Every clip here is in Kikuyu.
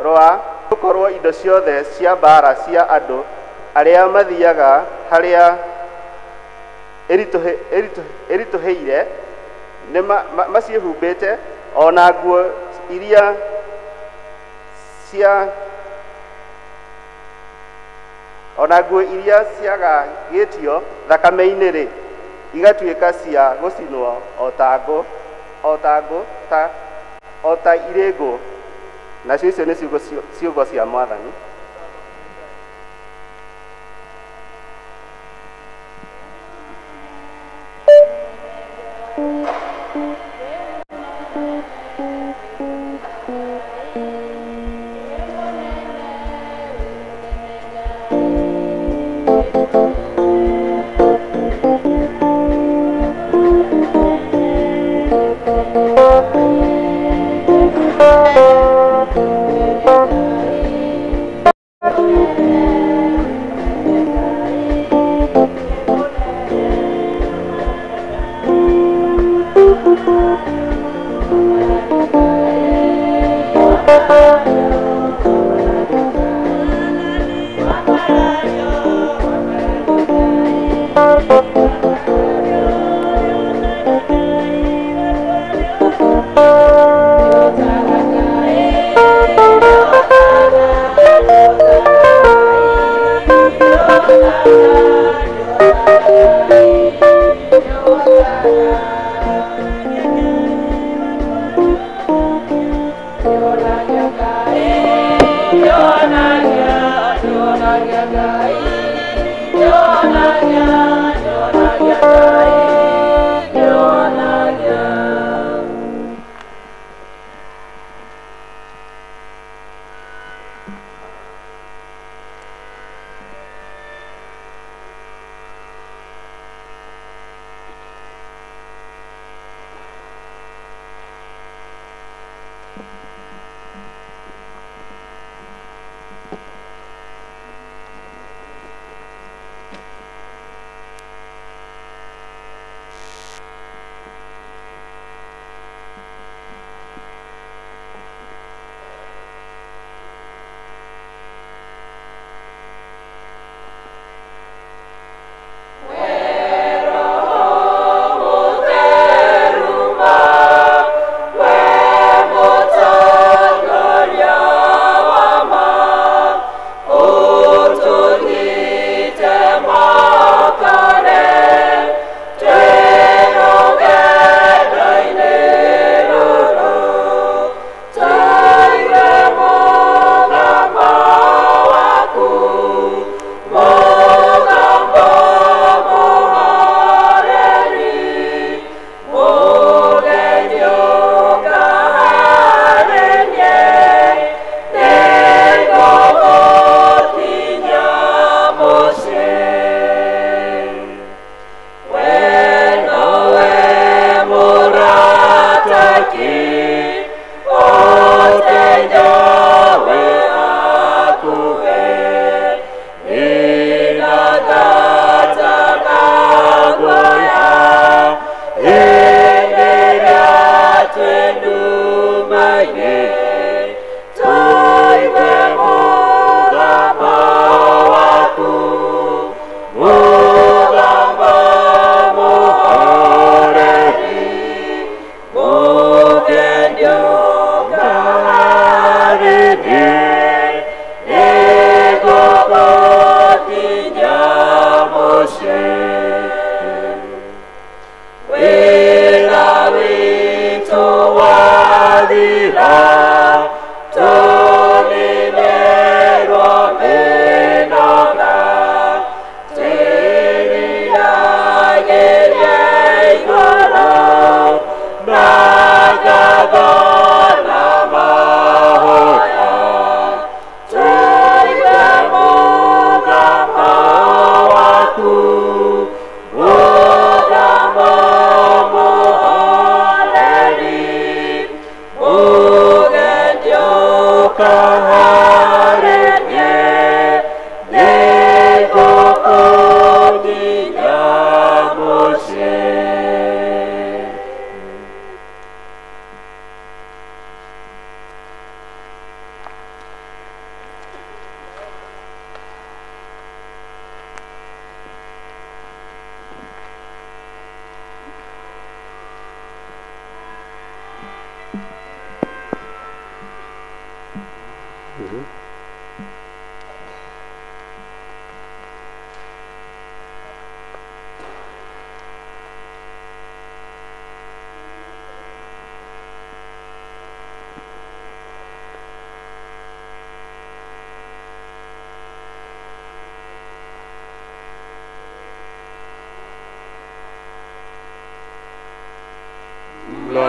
Rwa gũkorwo indo ciothe cia mbaara cia andũ arĩa mathiaga harĩa ĩritũhĩire nĩ maciĩhumbĩte, ona nguo iria cia ona nguo iria ciagagĩtio thakame-inĩ rĩ igatuĩka cia gũcinwo o ta ngũ o ta irĩ ngũ. Nacio icio nĩ ciugo cia Mwathani.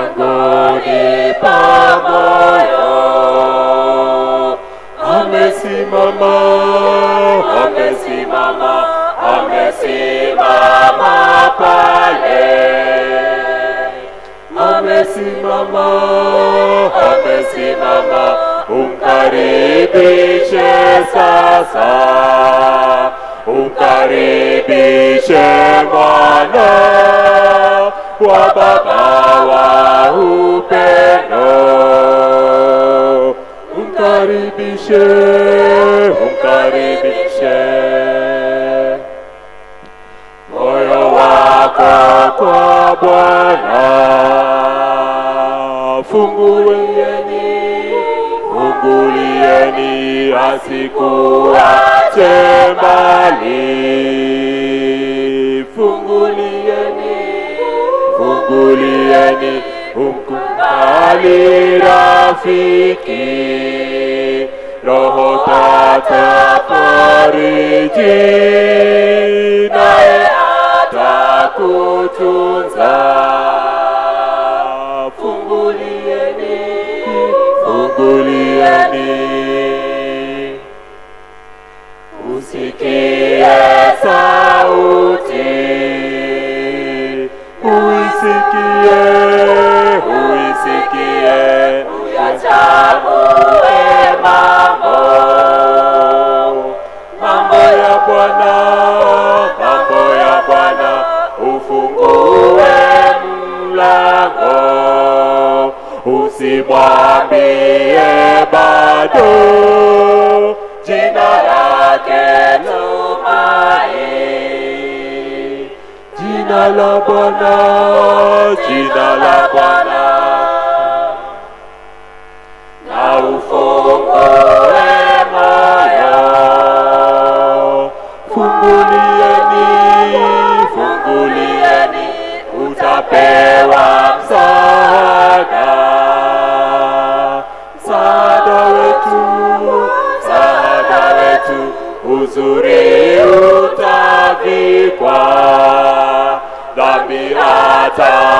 Mlangoni pa moyo amesimama, amesimama, amesimama pale. Amesimama, amesimama, umkaribishe sasa, umkaribishe mwana wa Baba wa upendo. Umkaribishe, umkaribishe moyo wako kwa Bwana. Fungulieni, fungulieni, asikuache mbali. Fungulieni, fungulieni, umkubali rafiki. Roho atafariji, naye atakutunza. Fungulieni, fungulieni, usikie sauti, uisikie, uisikie, uyachague mambo, mambo ya Bwana, mambo ya Bwana, ufungue mlango, usimwambie bado jina lake tumaini. Jina la Bwana, jina la Bwana, na ufungue moyo. Fungulieni, fungulieni, utapewa msaada. Msaada wetu, msaada wetu, uzuri utavikwa, dhambi ataondoa,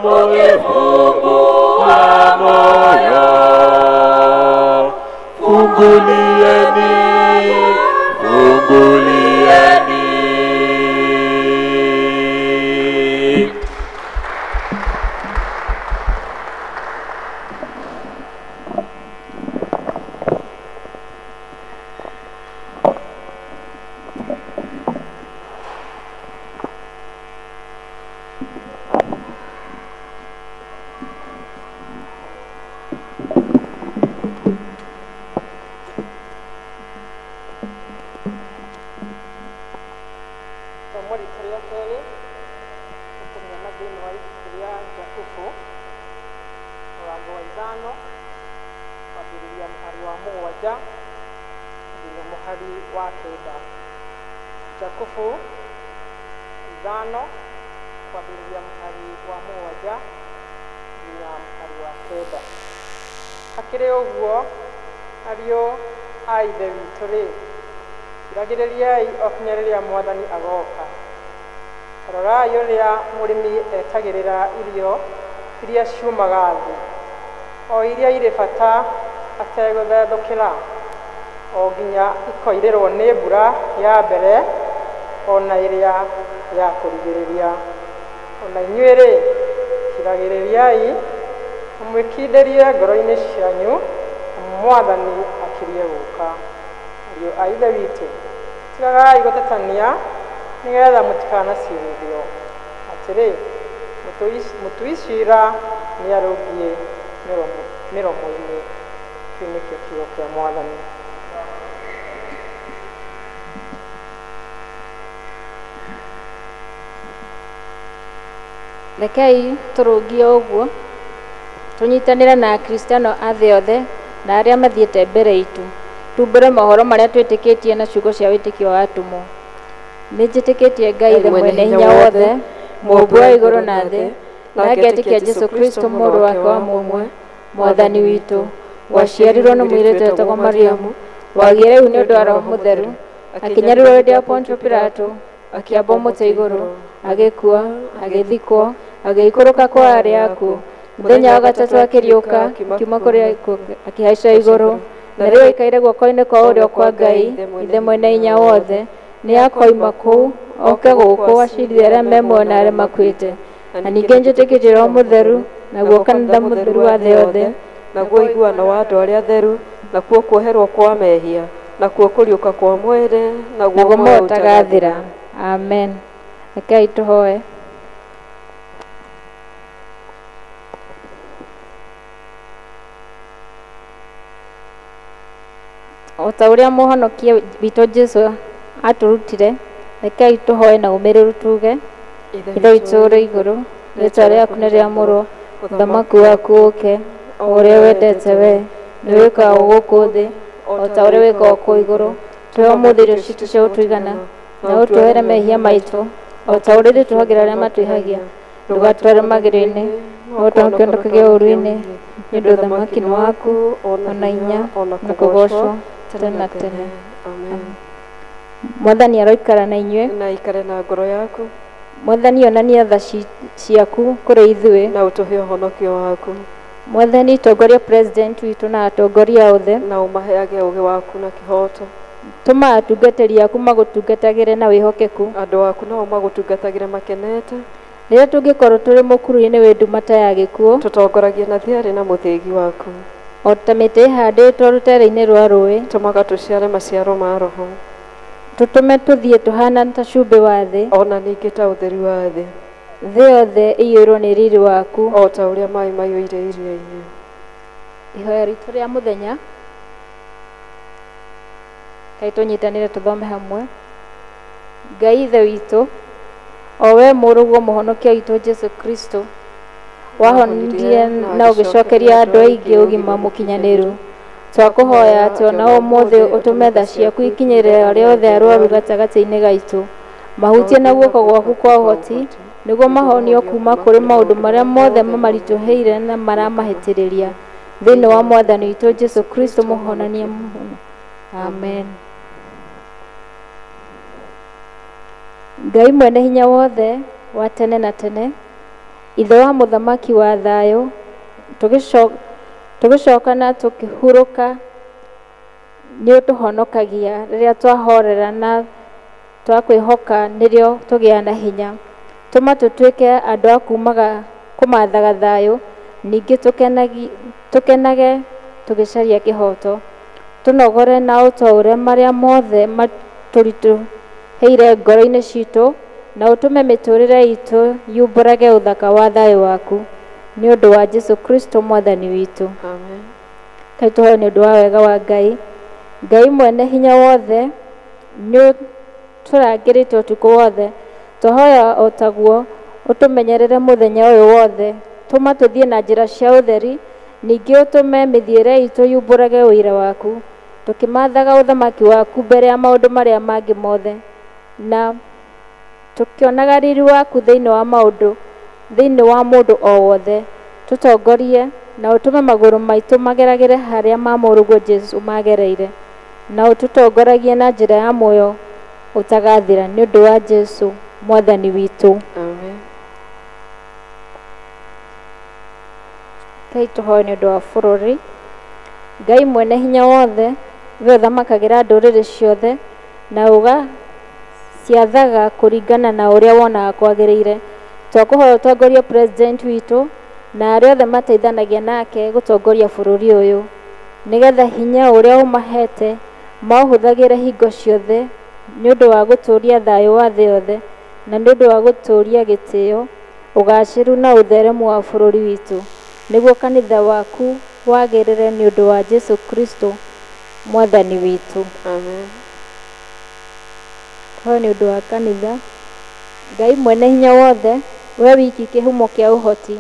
mukifungua moyo. Fungulieni, fungulieni. Isomo ritũ rĩa kerĩ tũkũrĩona thĩinĩ wa ibuku rĩa Jakubu mũrango wa 5 kwambĩrĩria mũhari wa 7 nginya mũhari wa 9. Jakubu 5 kwambĩrĩria mũhari wa 7 nginya mũhari wa 9. Hakĩrĩ ũguo, ariũ a Ithe witũ-rĩ, kiragĩrĩriai o kinya rĩrĩa Mwathani agoka. Rorai ũrĩa mũrĩmi etagĩrĩra irio iria ciumaga thĩ, o iria irĩ bata ategũthethũkĩra, o nginya ikoirĩrwo nĩ mbura ya mbere o na ĩrĩa ya kũrigĩrĩria. Ona inyuĩ-rĩ, kiragĩrĩriai na mwĩkindĩrie ngoro-inĩ cianyu, Mwathani akirie gũka. Ariũ a Ithe witũ, tigagai gũtetania nĩgetha mũtikanacirithio. Atĩrĩ, mũtui ciira nĩarũngiĩ mĩromo-inĩ. Kĩu nĩkĩo kiugo kĩa Mwathani. Rekei tũrũngie ũguo. Tũnyitanĩre na Akristiano a thĩ yothe na arĩa mathiĩte mbere itũ. Tumbũre mohoro marĩa twĩtĩkĩtie na ciugo cia wĩtĩkio wa atũmwo. Nĩ njĩtĩkĩtie Ngai Ithe mwene hinya wothe, Mũũmbi wa igũrũ na thĩ, na ngetĩkia Jesũ Kristo mũrũ wake wa mũmwe, Mwathani witũ, waciarirwo nĩ mũirĩtu wetagwo Mariamu, wagĩire ihu nĩ ũndũ wa Roho Mũtheru, akĩnyarirwo hĩndĩ ya Pontio Pilato, akĩambwo mũtĩ igũrũ, agĩkua, agĩthikwo, agĩikũrũka kwa arĩa akuũ. Mũthenya wa gatatũ akĩriũka, akiuma kũrĩ akuũ, akĩhaica igũrũ, na rĩu aikaire guoko-inĩ kwa ũrĩo kwa Ngai, Ithe mwene hinya wothe. Nĩ akoima kũu oke gũkũ acirithie arĩa me muoyo na arĩa makuĩte. Na ningĩ njĩtĩkĩtie Roho Mũtheru, naguo kanitha mũtheru wa thĩ yothe, naguo ũiguano wa andũ arĩa atheru, nakuo kuoherwo kwa mehia, nakuo kũriũka kwa mwĩrĩ, naguo muoyo ũtagathira. Amen. Rekei tũhoe. O ta ũrĩa mũhonokia witũ Jesũ atũrutire, rekei tũhoe na ũmĩrĩru tuge: Ithe witũ ũrĩ igũrũ, rĩĩtwa rĩaku nĩ rĩamũrwo, ũthamaki waku ũũke, o ũrĩa wendete we nĩ wĩkagwo gũkũ thĩ o ta ũrĩa wĩkagwo kũu igũrũ. Tũhe ũmũthĩ irio citũ cia gũtũigana, na ũtuohere mehia maitũ o ta ũrĩa ithuĩ tuohagĩra arĩa matwĩhagia. Ndũgatware magerio-inĩ, no ũtũhonokie ũndũkĩge ũũru-inĩ, nĩ ũndũ ũthamaki nĩ waku, ona hinya, na kũgoocwo tene na tene. Amen. Mwathani aroikara na inyuĩ, na ikare na ngoro yaku. Mwathani onania tha ciaku kũrĩ ithuĩ, na ũtũhe ũhonokio waku. Mwathani tongoria president witũ na atongoria othe, na ũmaheage ũũgĩ waku na kĩhooto. Tũma atungatĩri aku magũtungatagĩre na wĩhokeku, andũ aku nao magũtungatagĩre makenete. Rĩrĩa tũngĩkorwo tũrĩ mũkuru-inĩ wĩ nduma ta ya gĩkuũ, tũtongoragie na thiarĩ na mũthĩgi waku. O ta mĩtĩ ĩhandĩtwo rũtere-inĩ rwa rũĩ, tũmaga tũciare maciaro ma Roho. Tũtũme tũthiĩ tũhana ta cumbĩ wa thĩ, ona ningĩ ta ũtheri wa thĩ. Thĩ yothe ĩiyũirwo nĩ riri waku, o ta ũrĩa maĩ maiyũire iria-inĩ. Ihoya ritũ rĩa mũthenya, Ngai tũnyitanĩre tũthome hamwe. Ngai Ithe witũ, o we mũrũguo mũhonokia witũ Jesũ Kristo, wahonirie na ũgĩcokeria andũ aingĩ ũgima mũkinyanĩru, twakũhoya atĩ ona ũmũthĩ ũtũme tha ciaku ikinyĩre arĩa othe arwaru gatagatĩ-inĩ gaitũ, mahutie na guoko gwaku kwa ũhoti, nĩguo mahonio kuma kũrĩ maũndũ marĩa mothe mamaritũhĩire na maramahĩtĩrĩria, thĩinĩ wa Mwathani witũ Jesũ Kristo mũhonania mũno. Amen. Ngai mwene hinya wothe wa tene na tene, Ithe wa mũthamaki wa thayũ, tũgĩcoka na tũkĩhurũka, nĩ ũtũhonokagia rĩrĩa twahorera na twakwĩhoka, nĩrĩo tũgĩa na hinya. Tũma tũtuĩke andũ a kũmathaga thayũ, ningĩ tũkenage tũgĩcaria kĩhooto. Tũnogore na ũtwaũre marĩa mothe matũritũhĩire ngoro-inĩ citũ, na ũtũme mĩtũũrĩre itũ yumbũrage ũthaka wa thayũ waku, nĩ ũndũ wa Jesũ Kristo Mwathani witũ. Amen. Ngai tũhoe nĩ ũndũ wa wega wa Ngai. Ngai mwene hinya wothe, nĩ ũtũrangĩrĩte ũtukũ wothe. Twahoya o taguo ũtũmenyerere mũthenya ũyũ wothe. Tũma tũthiĩ na njĩra cia ũtheri, ningĩ ũtũme mĩthiĩre itũ yumbũrage ũira waku, tũkĩmathaga ũthamaki waku mbere ya maũndũ marĩa mangĩ mothe, na tũkĩonaga riri waku thĩinĩ wa maũndũ, thĩinĩ wa mũndũ o wothe. Tũtongorie na ũtũme magũrũ maitũ mageragĩre harĩa ma mũrũguo Jesũ magereire, na ũtũtongoragie na njĩra ya muoyo ũtagathira, nĩ ũndũ wa Jesũ Mwathani witũ. Amen. Ngai tũhoe nĩ ũndũ wa bũrũri. Ngai mwene hinya wothe, we ũthamakagĩra ndũrĩrĩ ciothe na ũgaciathaga kũringana na ũrĩa wonaga kwagĩrĩire, twakũhoya ũtongorie president witũ na arĩa othe mateithanagia nake gũtongoria bũrũri ũyũ, nĩgetha hinya ũrĩa ũmahete maũhũthagĩre hingo ciothe nĩ ũndũ wa gũtũũria thayũ wa thĩ yothe, na nĩ ũndũ wa gũtũũria gĩtĩo, ũgacĩru na ũtheremu wa bũrũri witũ, nĩguo kanitha waku wagĩrĩre nĩ ũndũ wa Jesũ Kristo Mwathani witũ. Amen. Tũhoe nĩ ũndũ wa kanitha. Ngai mwene hinya wothe, we wiki kĩhumo kĩa ũhoti,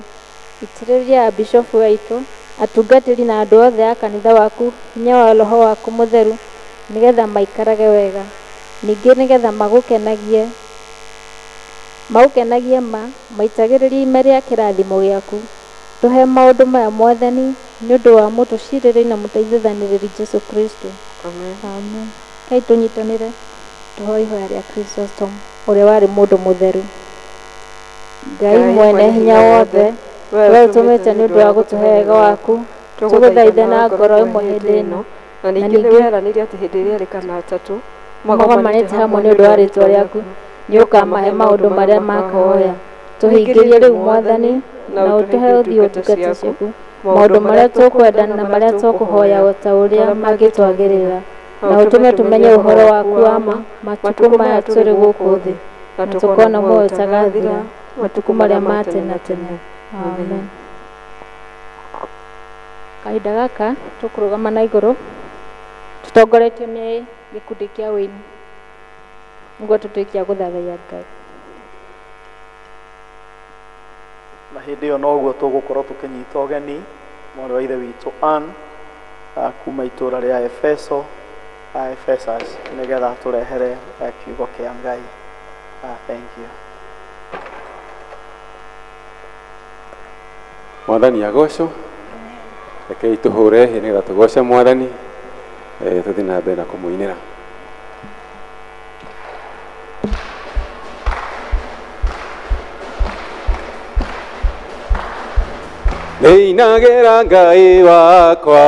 Itĩrĩria bishofu aitũ, atungatĩri na andũ othe a kanitha waku hinya wa roho waku mũtheru, nĩgetha maikarage wega. Ningĩ nĩgetha magũkenagie ma maitagĩrĩrie ime rĩa kĩrathimo gĩaku. Tũhe maũndũ maya Mwathani, nĩ ũndũ wa mũtũcirĩrĩri na mũteithũranĩrĩri Jesũ Kristo. Amen. Amen. Kai tũnyitanĩre tũhoe ihoya rĩa Chrysostom ũrĩa warĩ mũndũ mũtheru. Ngai mwene hinya wothe, we ũtũmĩte nĩ ũndũ wa gũtũhe wega waku, tũgũthaithe na ngoro ĩmwe hĩndĩ ĩno, na ningĩ nĩ weranĩire atĩ hĩndĩ ĩrĩa erĩ kana atatũ magomanĩte hamwe nĩ ũndũ wa rĩĩtwa rĩaku, nĩ ũkamahe maũndũ marĩa makoya. Tũhingĩrie rĩu Mwathani, na ũtũhe ũthiũ ndungata ciaku maũndũ marĩa tũkwenda na marĩa tũkũhoya o ta ũrĩa mangĩtwagĩrĩra, na ũtũme tũmenye ũhoro waku wa ma matukũ maya tũrĩ gũkũ thĩ, na tũkona muoyo ũtagathira matukũ marĩa ma tene na tene. Amen. Kahinda gaka tũkũrũgama na igũrũ tũtongoretio nĩ gĩkundi kĩa wĩini nĩguo tũtuĩke a gũthathaiya Ngai. Na hĩndĩ ĩyo noguo tũgũkorwo tũkĩnyita ũgeni mwarĩ wa ithe witũ Ann kuma itũũra rĩa Efeso, Ephesus, nĩgetha tũrehere kiugo kĩa Ngai. Thank you. Mwathani agocwo. Rekei tũhũre hĩ nĩgetha tũgoce Mwathani, tũthiĩ na mbere na kũmũinĩra. Neinagĩra Ngai wakwa,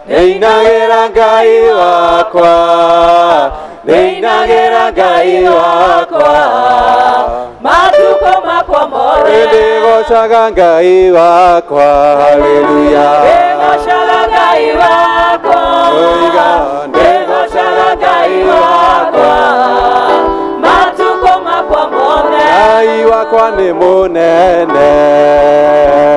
neinagĩra Ngai wakwa, neinagĩra Ngai wakwa, matukũ makwa mothe. Ndĩgocaga Ngai wakwa, haleluya. Ndĩgocaga Ngai wakwa, ndĩgocaga Ngai wakwa, matukũ makwa mothe. Ngai wakwa nĩ mũnene,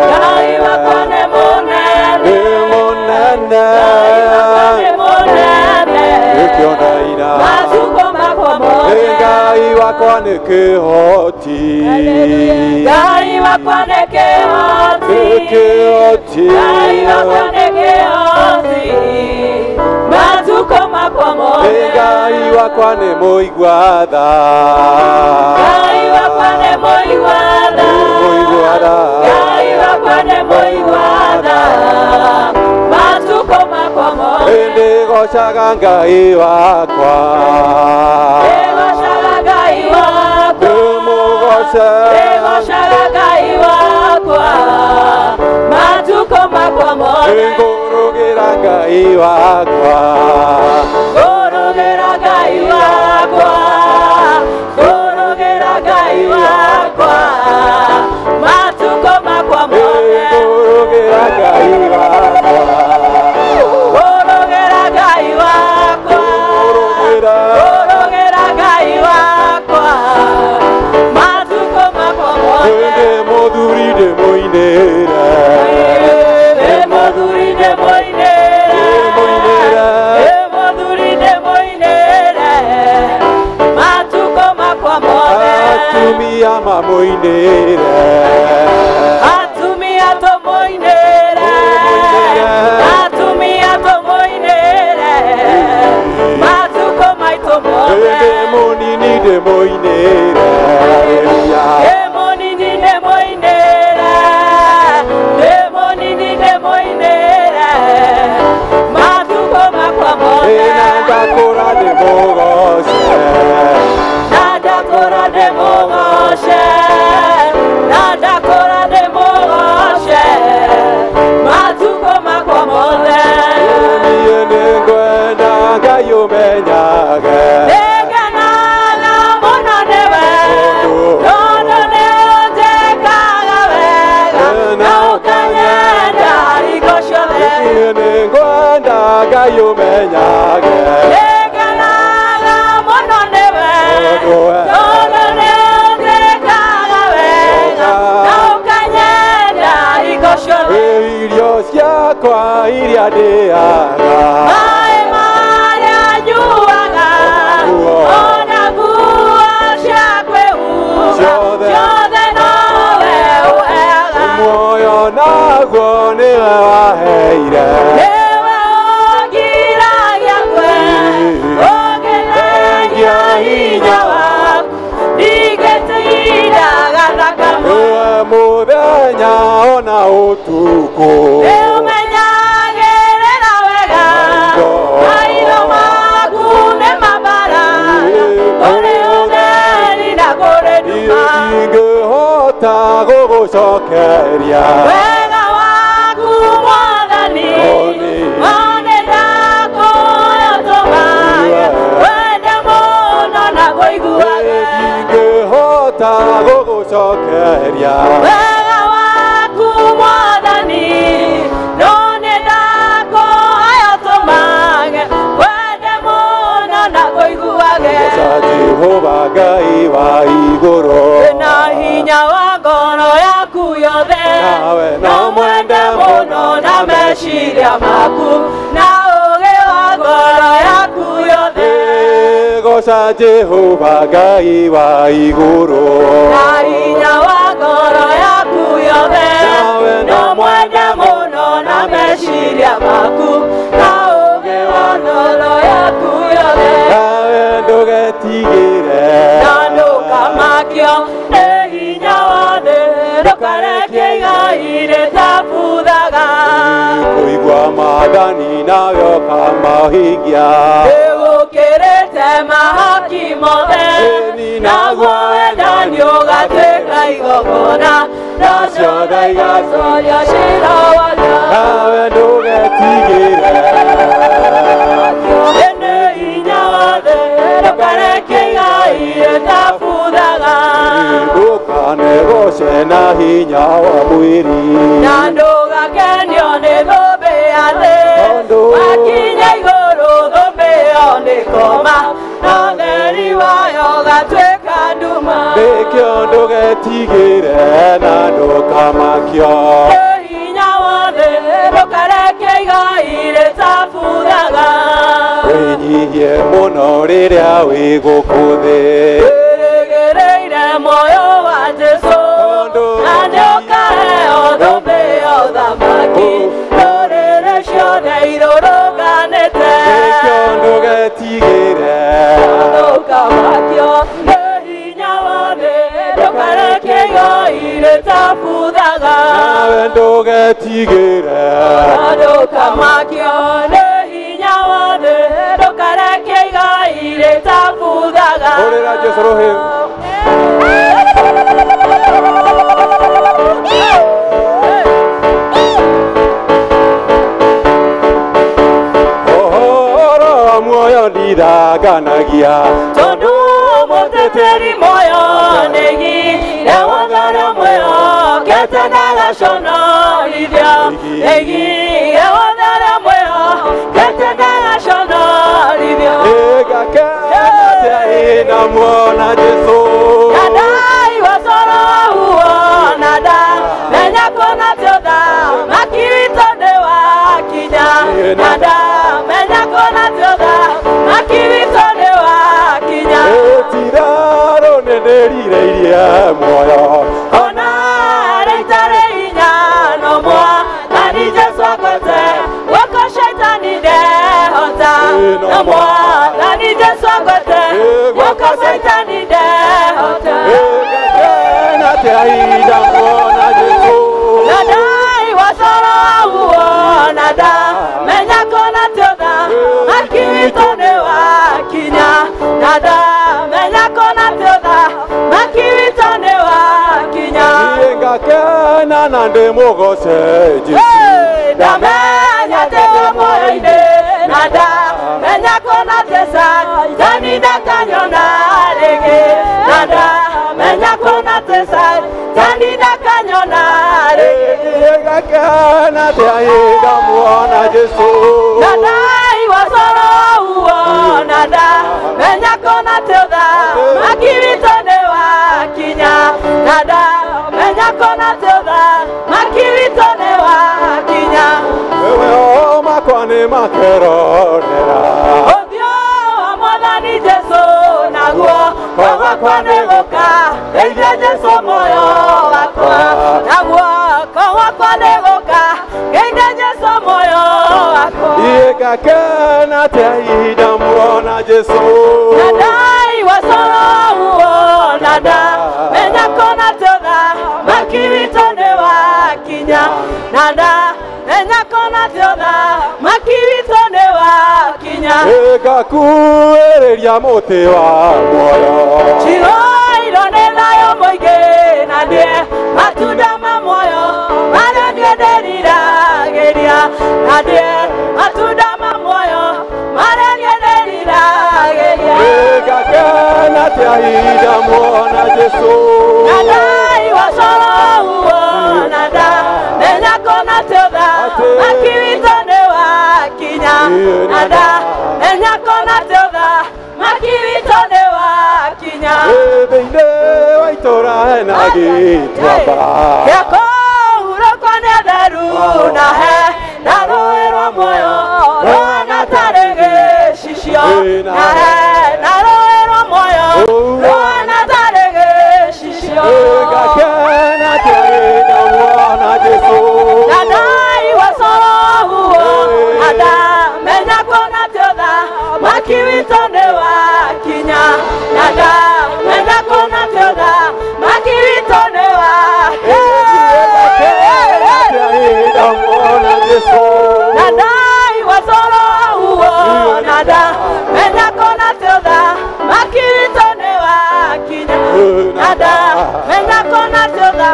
Ngai wakwa nĩ mũnene, nĩ mũnene, Ngai wakwa nĩ mũnene, nĩkĩona ira. Matukũ makwa mothe. Ngai wakwa nĩ kĩhoti, Ngai wakwa nĩ kĩhoti, nĩ kĩhoti, Ngai wakwa nĩ kĩhoti, matukũ makwa mothe. Ngai wakwa nĩ mũigua tha, Ngai wakwa nĩ mũigua tha, Ngai wakwa nĩ mũigua tha, matukũ makwa mothe. Ndĩgocaga Ngai wakwa, Ndĩgocaga Ngai wakwa, ndĩmũgoce, ndĩgocaga Ngai wakwa, matukũ makwa mothe. Ngũrũgĩra Ngai wakwa, ngũrũgĩra Ngai wakwa, ngũrũgĩra Ngai wakwa, matukũ makwa mothe. Ngũrũgĩra Ngai wakwa, ngũrũgĩra Ngai wakwa, ngũrũgĩra Ngai wakwa, matukũ makwa mothe. Ndĩ mũthuri ndĩmũinĩre, Ndĩ mũthuri ndĩmũinĩre, ndĩ mũthuri ndĩmũinĩre, matukũ makwa mothe. Atumia mamũinĩre, atumia tũmũinĩre, atumia tũmũinĩre, matukũ maitũ mothe. Ndĩ mũnini ndĩmũinĩre, haleluya. Ndĩ mũnini ndĩmũinĩre, ndĩ mũnini ndĩmũinĩre, matukũ makwa mothe. Na ndakũra ndĩmũgoce, Na ndakũra ndĩmũgoce, na ndakũra ndĩmũgoce, matukũ makwa mothe. Niĩ nĩngwenda Ngai ũmenyage, Nĩngenaga mũno nĩwe, tondũ nĩũnjĩkaga wega, na ũkanyenda hingo ciothe. Niĩ nĩngwenda Ngai ũmenyage, Nĩngenaga mũno nĩwe, tondũ nĩũnjĩkaga wega, na ũkanyenda hingo ciothe. Irio ciakwa iria ndĩaga, Maĩ marĩa nyuaga, ona nguo cia kwĩhumba, Ciothe. ciothe nowe ũheaga. Naguo nĩwe waheire. Nĩwe ũngiragia ngwe, ũngĩthengia hinya waku, ndingĩtindaga thakame. Nĩwe mũthenya ona ũtukũ. Nĩũmenyagĩrĩra wega, maitho maku nĩ mabara, kũrĩ ũtheri na kũrĩ nduma. Ndingĩhota gũgũcokeria. Wega waku Mwathani, one ndakũhoya ũtũmage, wende mũno na kũiguage. Ndingĩhota gũgũcokeria. Wega waku Mwathani, no nĩ ndakũhoya ũtũmage, wende mũno na kũiguage. Goca Jehova Ngai wa igũrũ. Na hinya wa ngoro yaku yothe, Nawe no mwende mũno na meciria maku, na ũũgĩ wa ngoro yaku yothe. Goca Jehova Ngai wa igũrũ. Na hinya wa ngoro yaku yothe, Nawe no mwende mũno na meciria maku, na ũũgĩ wa ngoro yaku yothe. Nawe ndũgetigĩre. Na ndũkamakio nĩ hinya wa thĩ, ndũkareke igai rĩtabuthaga. Kũigua maathani nawe ũkamahingia. Nĩgũkĩrĩte mahaki mothe, naguo wendani ũgatuĩka igongona, no ciothe igacoria ciira wario. Nawe ndũgetigĩre. Nĩ hinya wa thĩ, ndũkareke igai rĩtabuthaga. Ndũkanegoce na hinya wa mwĩrĩ. Na ndũgakenio nĩ thũmbĩ ya thĩ, wakinya igũrũ thũmbĩ ĩyo nĩ koma, na ũtheri wayo ũgatuĩka nduma. Nĩkĩo ndũgetigĩre na ndũkamakio. Nĩ hinya wa thĩ, ndũkareke igai rĩtabuthaga. Wĩnyihie mũno rĩrĩa wĩ gũkũ thĩ. Wĩrĩgĩrĩire muoyo wa Jesũ, na nĩũkaheo thũmbĩ ya ũthamaki, ndũrĩrĩ ciothe irũrũnganĩte. Nĩkĩo ndũgetigĩre. Ndũkamakio nĩ hinya wa thĩ, ndũkareke igai rĩtabuthaga. Nawe ndũgetigĩre. Ndũkamakio nĩ hinya wa thĩ, ndũkareke igai rĩtabuthaga. Hũrĩra Jesũ rũhĩ. Ũhoro wa muoyo ndithanganagia. Tondũ mũteteri muoyo nĩigire watho ũrĩa mwĩhokete ndagaconorithio. Nĩigire watho ũrĩa mwĩhokete ndagaconorithio. Ĩgakena atĩa ĩna muona Jesũ. Na ndaigua coro wahuona ndamenya kũna ti ũthamaki witũ nĩwakinya. Na ndamenya kũna ti ũthamaki witũ nĩwakinya. Ĩtirarũ nĩndĩrirĩirie muoyo. Ona rĩtarĩ hinya no Mwathani Jesũ akwete, guoko shaitani ndehota. No Mwathani Jesũ akwete, guoko shaitani ndehota. Ĩgakena atĩa ĩna muona Jesũ. Na ndaigua coro wahuona ndamenya kũna ti ũthamaki witũ nĩwakinya. Na ndamenya kũna ti ũthamaki witũ nĩwakinya. Niĩ ngakena na ndĩmũgoce Jesũ. Ndamenya atĩ ndĩ muoyo-inĩ, na ndamenya kũna atĩ Shaitani ndakanyona rĩngĩ. Na ndamenya kũna atĩ Shaitani ndakanyona rĩngĩ. Ĩgakena atĩa ĩna muona Jesũ. Na ndaigua coro wahuona ndamenya kũna atĩ ũthamaki witũ nĩwakinya. Na ndamenya kũna atĩ ũthamaki witũ nĩwakinya. Wewe o makwa nĩ makeronera. Ũthiũ wa Mwathani Jesũ naguo gwakwa nĩ gũka, ndeithia Jesũ muoyo wakwa. Naguo Wakwa nĩgũka ngeinde Jesũ muoyo wakwa. Ngakena atĩa ihinda muona Jesũ. Na ndaigua coro uo na ndamenya kũna tũtha maki witũ nĩ wakinya. Na ndamenya kũna tũtha maki witũ nĩ wakinya. Ngakuĩrĩria mũtĩ wa muoyo. Njihũirwo nĩ thayũ mũingĩ na ndĩe matunda ma muoyo marĩa niĩ ndĩriragĩria. Na ndĩe matunda ma muoyo marĩa niĩ ndĩriragĩria. Ngakena atĩa ihinda muona Jesũ. Na ndaigua coro uo na ndamenya kũna tũtha maki witũ nĩ wakinya. Na ndamenya kũna tũtha maki witũ nĩ wakinya. Thĩinĩ wa itũũra hena gĩtuamba gĩa kũhurũkwo nĩ theru na he na rũĩ rwa muoyo rũhana tarĩ gĩcicio. Na he na rũĩ rwa muoyo rũhana tarĩ gĩcicio. Ngakena atĩa ihinda muona Jesũ. Na ndaigua coro uo na ndamenya kũna tũtha maki witũ nĩ wakinya. Na ndamenya kũna tũtha maki witũ nĩ wakinya. Na ndaigua coro uo na ndamenya kũna tũtha maki witũ nĩ wakinya. Na ndamenya kũna tũtha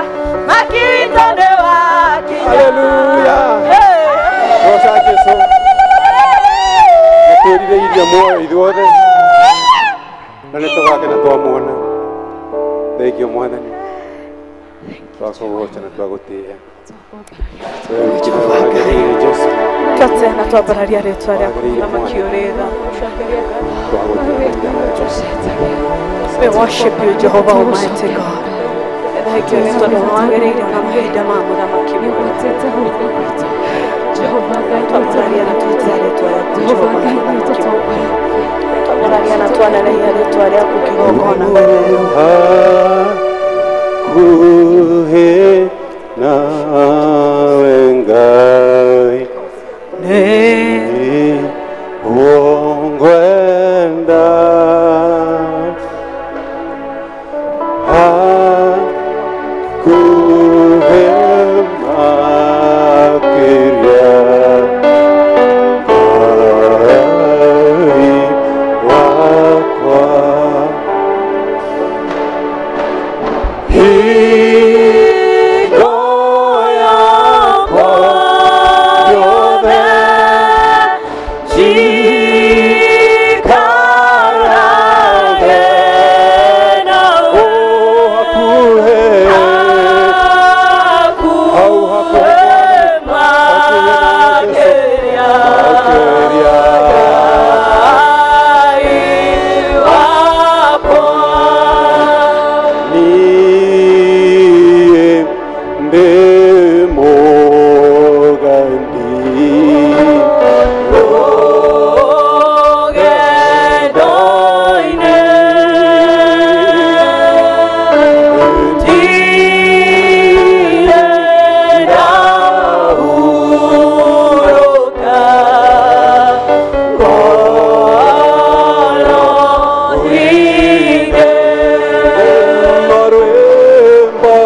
maki witũ nĩ wakinya. Haleluya. Goca Jesũ. Nĩtwĩrirĩirie muoyo ithuothe na nĩtũgakena twamuona. Thengio Mwathani, twakũgoca na twagũtĩĩa. Wewe wiki nĩwe wagĩrĩire Jesũ. Twate na twambararia rĩtwa rĩaku mũthamaki ũrĩ tha. Twagũtĩĩa. We worship you, Jehovah Almighty God. Thank you nĩ tondũ nĩwagĩrĩire ona mahinda ma mũthamaki mwega. Twambararia na twatĩa rĩtwa rĩaku Jehova mũthamaki mwega. Twambararia na twanenehia rĩtwa rĩaku kĩgongona. Hakuhĩ nawe Ngai nĩguo ngwenda. Hakuhĩ makĩria Ngai wakwa. Hingo yakwa yothe Jikarage nawe. Hakuhĩ hau hakuhĩ Makĩria makĩria Ngai wakwa. Niĩ ndĩ mũgendi Rũgendo-inĩ ndirĩ ndahurũka ngoro hinge. Rwĩmbo Rwĩmbo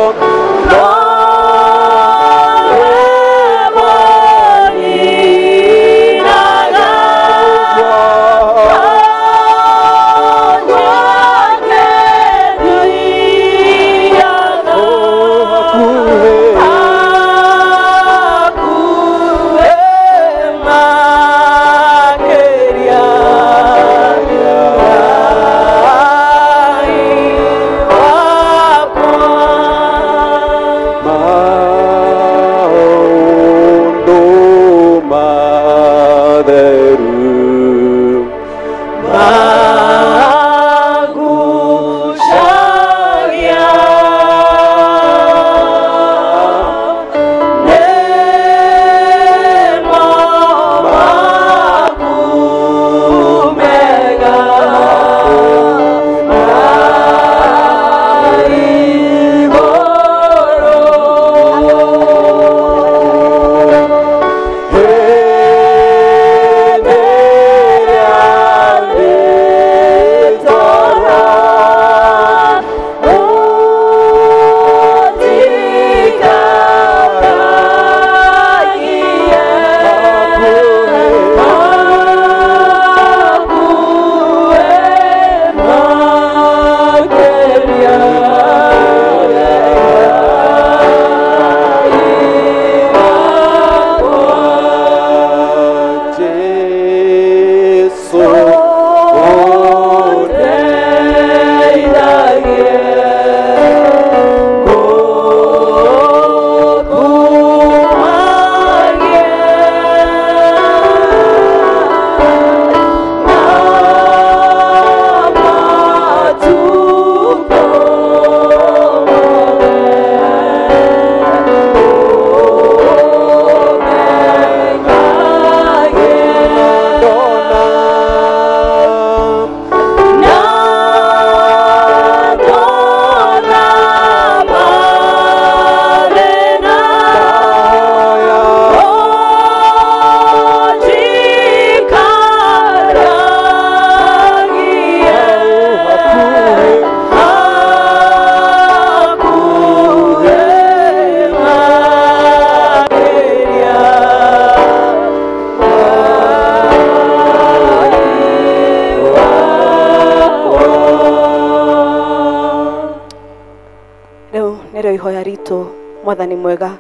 witũ mwathani mwega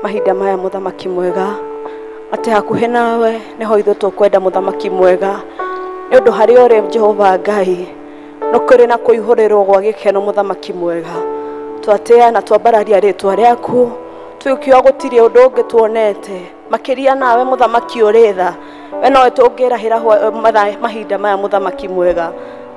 mahinda maya mũthamaki mwega atĩ hakuhĩ nawe nĩho ithuĩ tũkwenda mũthamaki mwega nĩ ũndũ harĩa ũrĩ Jehova Ngai no kũrĩ na kũihũrĩrwo gwa gĩkeno mũthamaki mwega twatĩa na twambararia rĩtwa rĩaku tũkiuga gũtirĩ ũndũ ũngĩ tuonete makĩria nawe mũthamaki ũrĩ tha we nowe tũngĩrahĩra mahinda maya mũthamaki mwega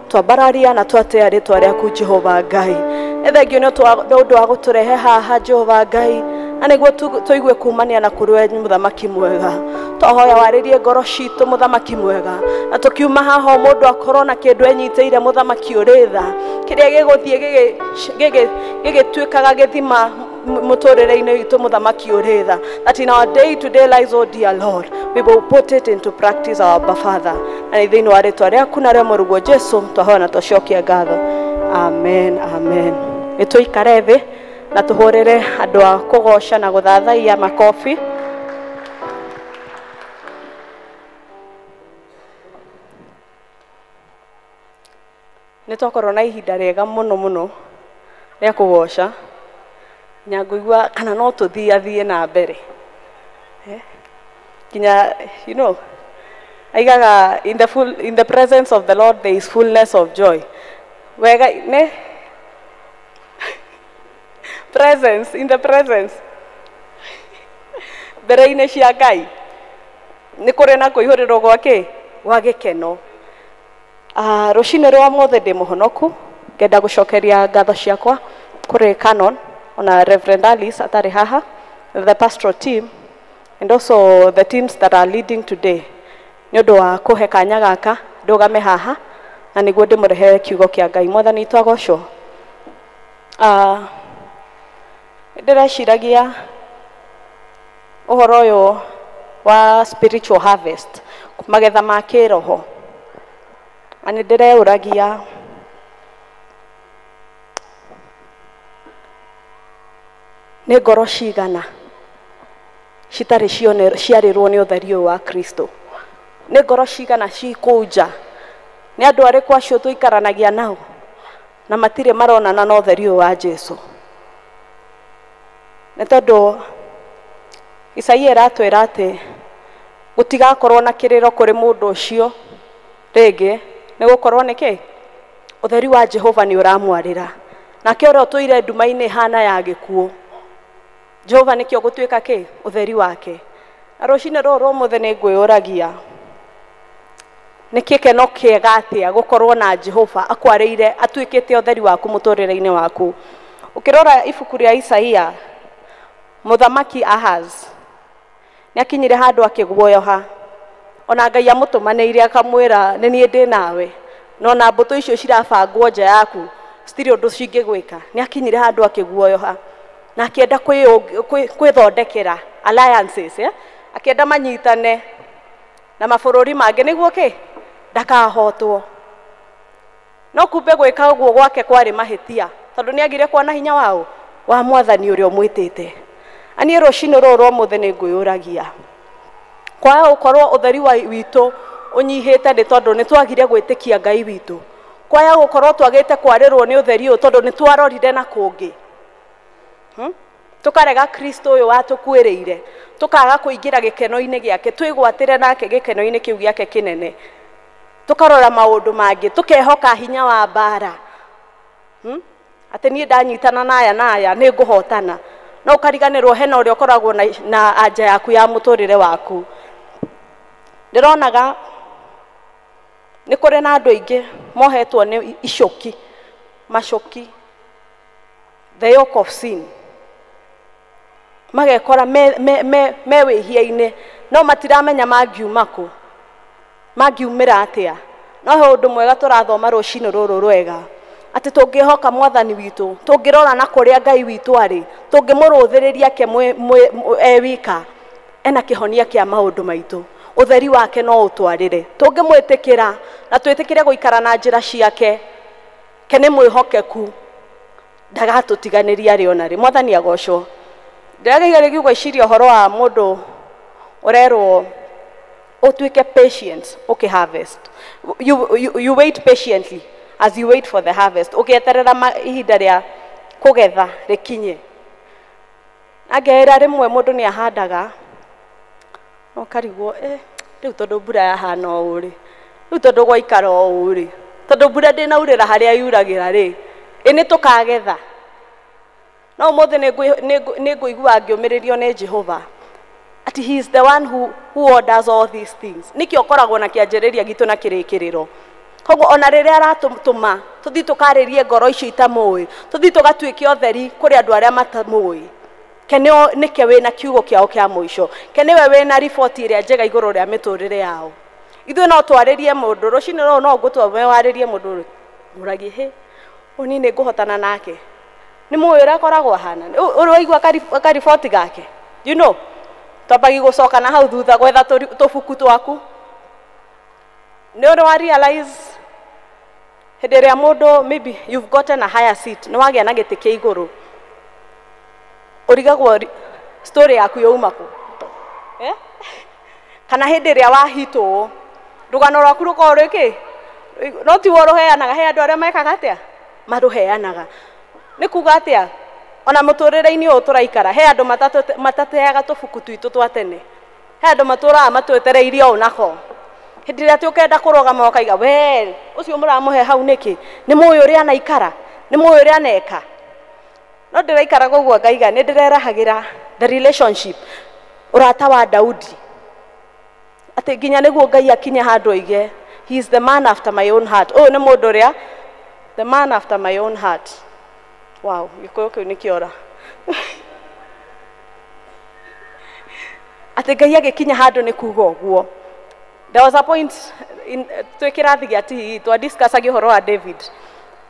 twambararia na twatĩa rĩtwa rĩaku Jehova Ngai nĩ thengio nĩ ũndũ wa gũtũrehe haha Jehova Ngai na nĩguo tũigue kumania na kũrĩ we mũthamaki mwega twahoya warĩrie ngoro citũ mũthamaki mwega na tũkiuma haha o mũndũ akorwo na kĩndũ enyitĩire mũthamaki ũrĩ tha kĩrĩa gĩgũthiĩ gĩgĩtuĩkaga gĩthima mũtũrĩre-inĩ witũ mũthamaki ũrĩ tha that in our day to day lives, oh dear Lord, we will put it into practice, our Abba Father. Na nĩ thĩinĩ wa rĩtwa rĩaku na rĩa mũrũguo Jesu twahoya na twacokia ngatho. Amen, amen. Nĩ tũikare thĩ na tũhũrĩre andũ a kũgoca na gũthathaiya makobi. Nĩ twakorwo na ihinda rĩega mũno mũno rĩa kũgoca nya ngũigua kana no tũthiathiĩ na mbere nginya you know aigaga in the presence of the Lord there is fullness of joy. Wega ne presence in the presence mbere-inĩ cia Ngai nĩ kũrĩ na kũihũrĩrwo gwake gwa gĩkeno. Rũcinĩ rwa mothe ndĩ mũhonoku ngenda gũcokeria ngatho ciakwa kũrĩ Canon ona Reverend Alice atarĩ haha, the pastoral team and also the teams that are leading today nĩ ũndũ wa kũhe kanya gaka ndũgame haha na nĩguo ndĩmũrehere kiugo kĩa Ngai. Mwathani witũ agocwo. Ndĩreciragia ũhoro ũyũ wa spiritual harvest, magetha ma kĩroho, na nĩ ndĩreũragia nĩ ngoro cigana citarĩ ciarĩrwo nĩ ũtheri ũyũ wa Kristo, nĩ ngoro cigana ci kũu nja, nĩ andũ arĩkũ acio tũikaranagia nao na matirĩ maronana na ũtheri ũyũ wa Jesu. Nĩ tondũ Isaia ĩratwĩra atĩ gũtigakorwo na kĩrĩro kũrĩ mũndũ ũcio rĩngĩ, nĩ gũkorwo nĩkĩ ũtheri wa Jehova nĩ ũramwarĩra, nake ũrĩa ũtũire nduma-inĩ hana ya gĩkuũ Jehova nĩkĩo gũtuĩka kĩ ũtheri wake. Na rũcinĩ rũrũ rwa ũmũthĩ nĩ ngwĩyũragia nĩ gĩkeno kĩega atĩa gũkorwo na Jehova akwarĩire atuĩkĩte ũtheri waku mũtũrĩre-inĩ waku. Ũkĩrora ibuku rĩa Isaia, mũthamaki Ahaz nĩ akinyire handũ akĩguoyoha, ona Ngai amũtũmanĩire akamwĩra nĩ niĩ ndĩ nawe, no na mbũtũ icio cirabangwo nja yaku citirĩ ũndũ cingĩgwĩka. Nĩ akinyire handũ akĩguoyoha na akĩenda kwĩthondekera alliances, akĩenda manyitane na mabũrũri mangĩ nĩguo kĩ ndakahotwo. No kumbe gwĩka ũguo gwake kwarĩ mahĩtia tondũ nĩ agire kuona hinya wao wa mwathani ũrĩa ũmwĩtĩte. Aniĩ rũcinĩ rũrũ rwa ũmũthĩ nĩ ngwĩyũragia kwaga gũkorwo ũtheri witũ ũnyihĩte nĩ tondũ nĩ twagire gwĩtĩkia Ngai witũ, kwaga gũkorwo twagĩte kwarĩrwo nĩ ũtheri ũyũ tondũ nĩ twarorire na kũngĩ, tũkarega Kristo ũyũ watũkuĩrĩire, tũkaga kũingĩra gĩkeno-inĩ gĩake, twĩgwatĩre nake gĩkeno-inĩ kĩu gĩake kĩnene, tũkarora maũndũ mangĩ, tũkehoka hinya wa mbara, atĩ niĩ ndanyitana na aya na aya nĩ ngũhotana, no ũkariganĩrwo hena ũrĩa ũkoragwo na anja yaku ya mũtũrĩre waku. Ndĩronaga nĩ kũrĩ na andũ aingĩ mohetwo nĩ icoki, macoki, the yoke of sin, magekora me wĩhia-inĩ no matiramenya mangiuma kũ, mangiumĩra atĩa. No he ũndũ mwega tũrathoma rũcinĩ rũrũ rwega atĩ tũngĩhoka mwathani witũ, tũngĩrora na kũrĩa Ngai witũ arĩ, tũngĩmũrũthĩrĩria ke e wika, ena kĩhonia kĩa maũndũ maitũ, ũtheri wake no ũtwarĩre. Tũngĩmwĩtĩkĩra na twĩtĩkĩre gũikara na njĩra ciake, ke nĩ mwĩhokeku, ndagatũtiganĩria rĩ ona rĩ. Mwathani agocwo. Ndĩrageria gwĩciria ũhoro wa mũndũ ũrerwo ũtuĩke patient ũkĩ harvest. You wait patiently as you wait for the harvest, ũgĩeterera ihinda rĩa kũgetha rĩkinye. Na ngeĩra rĩmwe mũndũ nĩ ahandaga no karigwo rĩu tondũ mbura yahana ũũ rĩ, rĩu tondũ gwaikara ũũ rĩ, tondũ mbura ndĩnaurĩra harĩa yuragĩra rĩ, ĩ nĩ tũkagetha. No ũmũthĩ nĩ ngũigua ngĩũmĩrĩrio nĩ Jehova ati he is the one who orders all these things. Nĩkĩo ũkoragwo na kĩanjĩrĩria gitũ na kĩrĩkĩrĩro. Koguo ona rĩrĩa aratũtũma tũthiĩ tũkarĩrie ngoro icio itamũĩ, tũthiĩ tũgatuĩke ũtheri kũrĩ andũ arĩa matamũĩ, ke nĩke wĩna kiugo kĩao kĩa mũico, ke nĩwe wĩna riboti ĩrĩa njega igũrũ rĩa mĩtũrĩre yao. Ithuĩ no twarĩrie mũndũ rũcinĩ rũrũ, no ngũtwa warĩrie mũndũ ũragie hĩ ũyũ niĩ nĩ ngũhotana nake, nĩ mũĩ ũrĩa akoragwo ahana, ũraigua kariboti gake, you know, twambagi gũcoka na hau thutha gwetha tũbuku twaku. Nĩ ũrĩ wa realize hĩndĩ ĩrĩa mũndũ maybe you've gotten a higher seat, nĩ wagĩa na gĩtĩ kĩa igũrũ, ũrigagwo story yaku yauma kũ, Kana hĩndĩ ĩrĩa wahitwo rũgano rwaku rũkorwo rwĩ kĩ, no tiwe ũrũheanaga, he andũ arĩa mekaga atĩa, marũheanaga. Nĩ kuga atĩa, ona mũtũrĩre-inĩ ũyũ tũraikara he andũ matateaga tũbuku twitũ twa tene, he andũ matũraga matwetereirie ũũ nako. Hĩndĩ ĩrĩa tũkenda kũrũgama ũkaiga we ũcio mũramũhe hau nĩkĩ, nĩ mũĩ ũrĩa anaikara, nĩ mũĩ ũrĩa aneka. No ndĩraikaraga ũguo ngaiga nĩ ndĩrerahagĩra the relationship, ũrata wa Daudi, atĩ nginya nĩguo Ngai akinye handũ oige he is the man after my own heart. Ũyũ nĩ mũndũ ũrĩa the man after my own heart. Wow, gĩkũyũ kĩu nĩ kĩora. Atĩ Ngai agĩkinya handũ nĩ kuga ũguo. There was a point in twĩ kĩrathi gĩa TE twa discussagia ũhoro wa David,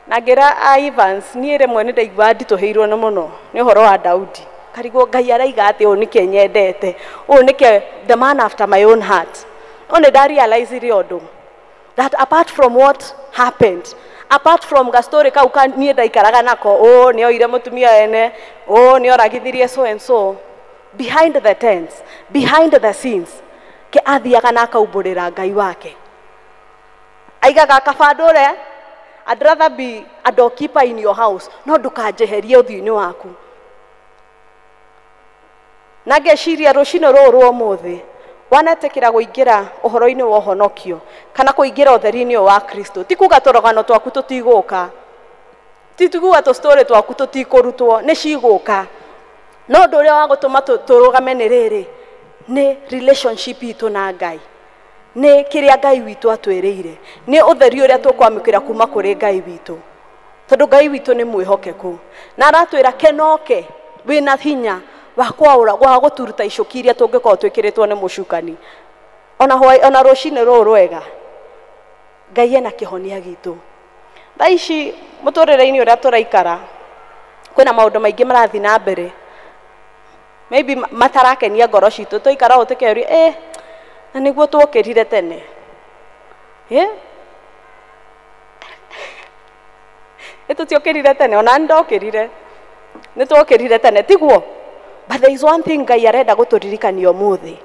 na ngĩra a Evans niĩ rĩmwe nĩ ndaigua nditũhĩirwo nĩ mũno nĩ ũhoro wa Daudi, karigwo Ngai araiga atĩ ũyũ nĩkĩo nyendete, ũyũ nĩkĩo the man after my own heart. No nĩ ndarealize ũndũ that apart from what happened, apart from ga story kau ka niĩ ndaikaraga nako, ũũ nĩ oire mũtumia ene, ũũ nĩ oragithirie so and so, behind the tents, behind the scenes, ke athiaga na akaumbũrĩra Ngai wake. Aigaga kabandũre, I'd rather be a doorkeeper in your house, no ndũkanjeherie ũthiũ-inĩ waku. Na ngeciria rũcinĩ rũrũ rwa ũmũthĩ wanetĩkĩra kũingĩra ũhoro-inĩ wa ũhonokio kana kũingĩra ũtheri-inĩ wa Kristo, ti kuga tũrũgano twaku tũtigũka, ti kuga tũstory twaku tũtikũrutwo, nĩ cigũka. No ũndũ ũrĩa wa gũtũma tũrũgame nĩ rĩrĩ, nĩ relationship itũ na Ngai, nĩ kĩrĩa Ngai witũ atwĩrĩire, nĩ ũtheri ũrĩa tũkwamũkĩra kuma kũrĩ Ngai witũ, tondũ Ngai witũ nĩ mwĩhokeku na aratwĩra kenoke wĩna hinya wa kwaũra wa gũturuta icũki iria tũngĩkorwo twĩkĩrĩtwo nĩ mũcukani. Ona rũcinĩ rũrũ rwega Ngai ena kĩhonia gitũ. Thaa ici mũtũrĩre-inĩ ũrĩa tũraikara kwĩna maũndũ maingĩ marathiĩ na mbere maybe matarakenia ngoro citũ, twaikara ũũ tũkeũria na nĩguo twokĩrire tene, ĩ tũtiokĩrire tene, ona nĩ ndokĩrire, nĩ twokĩrire tene tiguo. But there is one thing Ngai arenda gũtũririkania ũmũthĩ,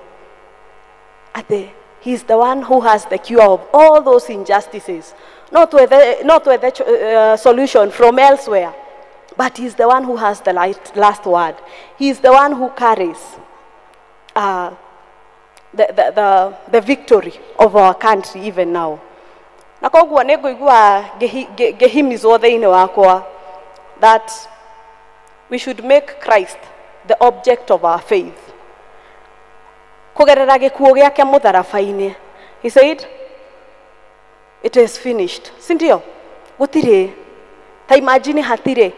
atĩ he is the one who has the cure of all those injustices. No twethe solution from elsewhere, but he is the one who has the last word. He is the one who carries the victory of our country even now. Na koguo nĩ ngũigua ngĩhimizwo thĩinĩ wakwa that we should make Christ the object of our faith. Kũgerera gĩkuũ gĩake mũtharaba-inĩ, he said it is finished, si ndio? Gũtirĩ, ta imagine hatirĩ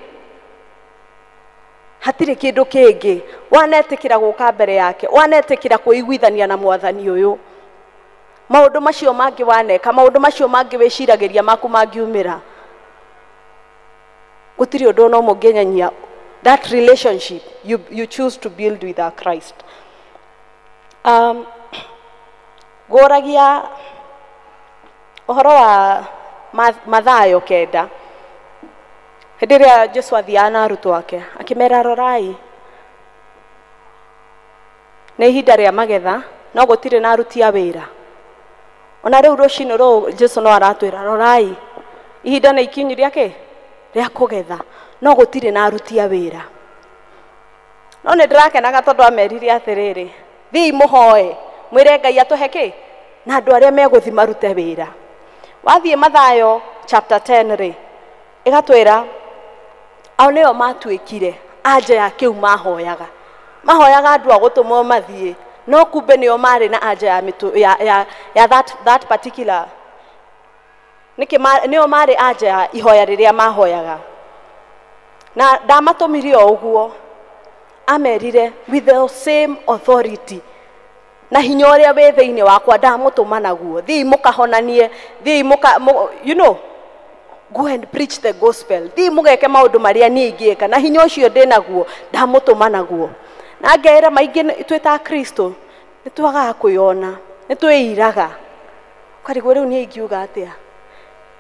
kĩndũ kĩngĩ wanetĩkĩra gũka mbere yake, wanetĩkĩra kwĩiguithania na mwathani ũyũ, maũndũ macio mangĩ waneka, maũndũ macio mangĩ wĩciragĩria maku mangiumĩra, gũtirĩ ũndũ ona ũmwe ũngĩnyenyia that relationship you choose to build with our Christ. Ngũragia ũhoro wa Mathayo 9, hĩndĩ ĩrĩa Jesu athiaga na arutwo ake akĩmera rorai, nĩ ihinda rĩa magetha no gũtirĩ na aruti a wĩra. Ona rĩu rũcinĩ rũrũ Jesu no aratwĩra rorai, ihinda nĩ ikinyu rĩa kĩ, rĩa kũgetha, no gũtirĩ na aruti a wĩra. No nĩ ndĩrakenaga tondũ amerire atĩrĩrĩ, thiĩi mũhoe mwĩre Ngai atũhe kĩ na andũ arĩa megũthiĩ marute wĩra. Wathiĩ Mathayo chapter 10 rĩ, ĩgatwĩra ao nĩo matuĩkire anja ya kĩu mahoyaga. Mahoyaga andũ a gũtũmwo mathiĩ, no kumbe nĩo marĩ na anja ya mĩtũ, ya that particular nĩkĩ nĩo marĩ anja ya ihoya rĩrĩa mahoyaga. Na ndamatũmire o ũguo, amerire with the same authority na hinya ũrĩa wĩ thĩinĩ wakwa ndamũtũma naguo, thiĩi mũkahonanie, thiĩi mũka, you know, go and preach the gospel, thiĩi mũgeke maũndũ marĩa niĩ ingĩka na hinya ũcio ndĩ naguo ndamũtũma naguo. Na ngeĩra maingĩ twĩ ta Kristo nĩ twagaga kwĩyona, nĩ twĩiraga, ũkarigwo rĩu niĩ ingiuga atĩa,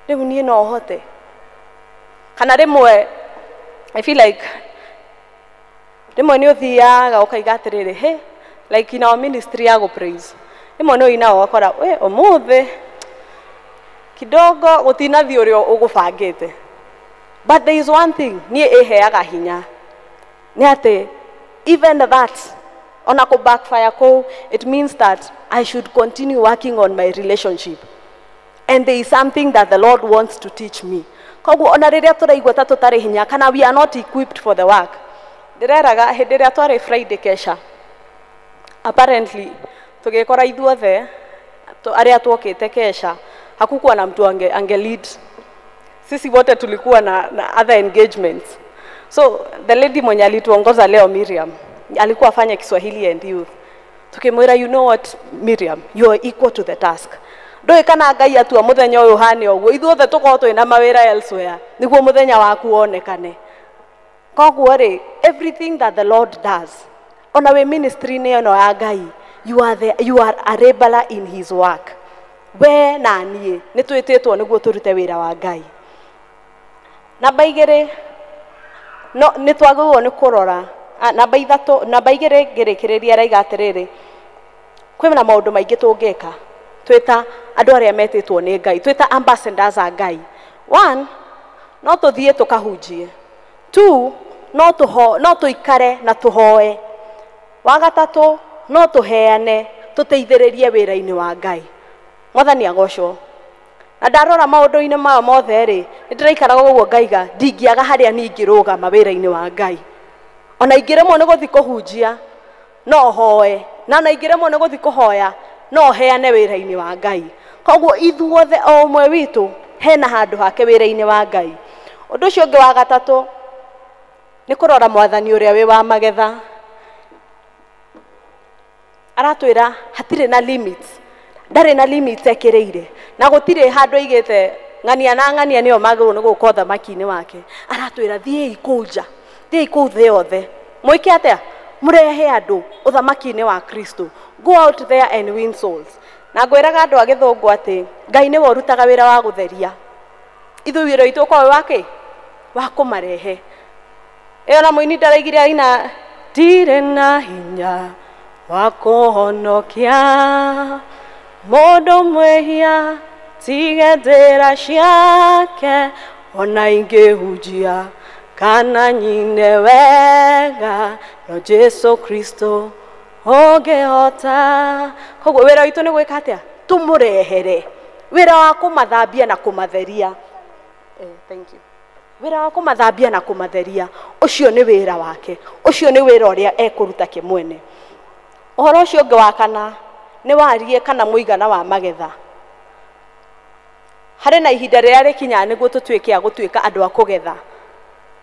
rĩu niĩ no hote. Kana rĩmwe I feel like rĩmwe nĩ ũthiaga ũkaiga atĩrĩrĩ, hey, like in our ministry ya gũ praise, rĩmwe nĩ ũinaga ũgakora we ũmũthĩ kidogo gũtinathiĩ ũrĩa ũgũbangĩte. But there is one thing niĩ ĩheaga hinya, nĩ atĩ even that ona kũ backfire kũu, it means that I should continue working on my relationship, and there is something that the Lord wants to teach me. Koguo ona rĩrĩa tũraigua ta tũtarĩ hinya kana we are not equipped for the work, ndĩreraga hĩndĩ ĩrĩa twarĩ Friday kesha, apparently tũgĩkora ithuothe arĩa tuokĩte kesha hakukuwa na mtu ange lead. Sisi wote tulikuwa na other engagements. So the lady mwenye alituongoza leo, Miriam, alikuwa afanye Kiswahili and youth. Tukimwira, you know what Miriam, you are equal to the task. Ndũĩ kana Ngai atua mũthenya ũyũ ũhane ũguo, ithuothe tũkorwo twĩna mawĩra elsewhere nĩguo mũthenya waku wonekane. Koguo rĩ, everything that the Lord does, ona wĩ ministry-inĩ ĩno ya Ngai, you are a laborer in his work. We na niĩ nĩ twĩtĩtwo nĩguo tũrute wĩra wa Ngai. Namba igĩrĩ, no nĩ twagĩrĩirwo nĩ kũrora. Namba ithatũ, namba igĩrĩ ngĩrĩkĩrĩria araiga atĩrĩrĩ, kwĩna maũndũ maingĩ tũngĩka twĩta andũ arĩa metĩtwo nĩ Ngai, twĩta ambassadors a Ngai. One, no tũthiĩ tũkahunjie. Two, no tũikare na tũhoe. Wa gatatũ, no tũheane tũteithĩrĩrie wĩra-inĩ wa Ngai. Mwathani agocwo. Na ndarora maũndũ-inĩ maya mothe rĩ, nĩ ndĩraikaraga ũguo ngaiga ndingĩaga harĩa niĩ ingĩrũgama wĩra-inĩ wa Ngai. Ona ingĩremwo nĩ gũthiĩ kũhunjia no hoe, na ona ingĩremwo nĩ gũthiĩ kũhoya no heane wĩra-inĩ wa Ngai. Koguo ithuothe o ũmwe witũ hena handũ hake wĩra-inĩ wa Ngai. Ũndũ ũcio ũngĩ wa gatatũ nĩ kũrora mwathani ũrĩa wĩ wa magetha. Aratwĩra hatirĩ na limits, ndarĩ na limits ekĩrĩire, na gũtirĩ handũ aigĩte ng'ania na ng'ania nĩo magĩrĩirwo nĩ gũka ũthamaki-inĩ wake. Aratwĩra thiĩi kũu nja, thiĩi kũu thĩ yothe, mwĩke atĩa? Mũrehe andũ ũthamaki-inĩ wa Kristo. Go out there and win souls. Na ngwĩraga andũ a gĩthũngũ atĩ Ngai nĩwe ũrutaga wĩra wa gũtheria, ithuĩ wĩra witũ ũkoragwo wĩ wa kĩ? Wa kũmarehe. Ĩyo na mũini ndaraigire aina, ndirĩ na hinya wa kũhonokia mũndũ mwĩhia, tige njĩra ciake, ona ingĩhunjia kana nyine wega, no Jesu Kristo ũngĩhota. Koguo wĩra witũ nĩ gwĩka atĩa? Tũmũrehere wĩra wa kũmathambia na kũmatheria. Thank you. Wĩra wa kũmathambia na kũmatheria, ũcio nĩ wĩra wake, ũcio nĩ wĩra ũrĩa ekũruta kĩmwene. Ũhoro ũcio ũngĩ wa kana nĩ warie kana mũigana wa magetha. Harĩ na ihinda rĩrĩa rĩkinyaga nĩguo tũtuĩke a gũtuĩka andũ a kũgetha.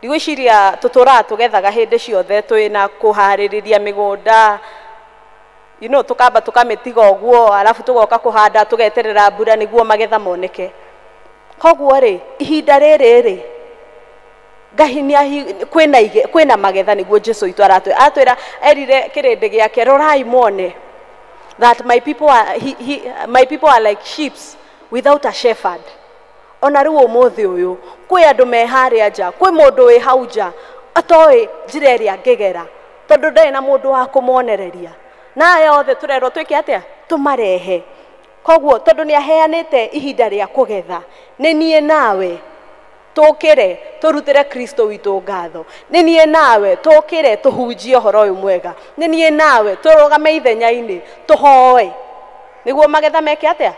Ndigwĩciria tũtũraga tũgethaga hĩndĩ ciothe, twĩna kũharĩrĩria mĩgũnda, you know, tũkamba tũkamĩtiga ũguo, alafu tũgoka kũhanda tũgeterera mbura nĩguo magetha moneke. Koguo rĩ, ihinda rĩrĩ rĩ, Ngai nĩ kwĩna magetha nĩguo Jesu witũ aratwĩra. Aratwĩra erire kĩrĩndĩ gĩake, rorai muone that my people are, my people are like sheep without a shepherd. Ona rĩu ũmũthĩ ũyũ kwĩ andũ me harĩa nja, kwĩ mũndũ wĩ hau nja atoĩ njĩra ĩrĩa angĩgera, tondũ ndarĩ na mũndũ wa kũmuonereria. Na aya othe tũrerwo twĩke atĩa? Tũmarehe. Koguo tondũ nĩ aheanĩte ihinda rĩa kũgetha, nĩ niĩ nawe Tũkĩre tũrutĩre Kristo witũ ngatho. Nĩ niĩ nawe tũkĩre tũhunjie ũhoro ũyũ mwega. Nĩ niĩ nawe tũrũgame ithenya-inĩ tũhoe nĩguo magetha meke atĩa?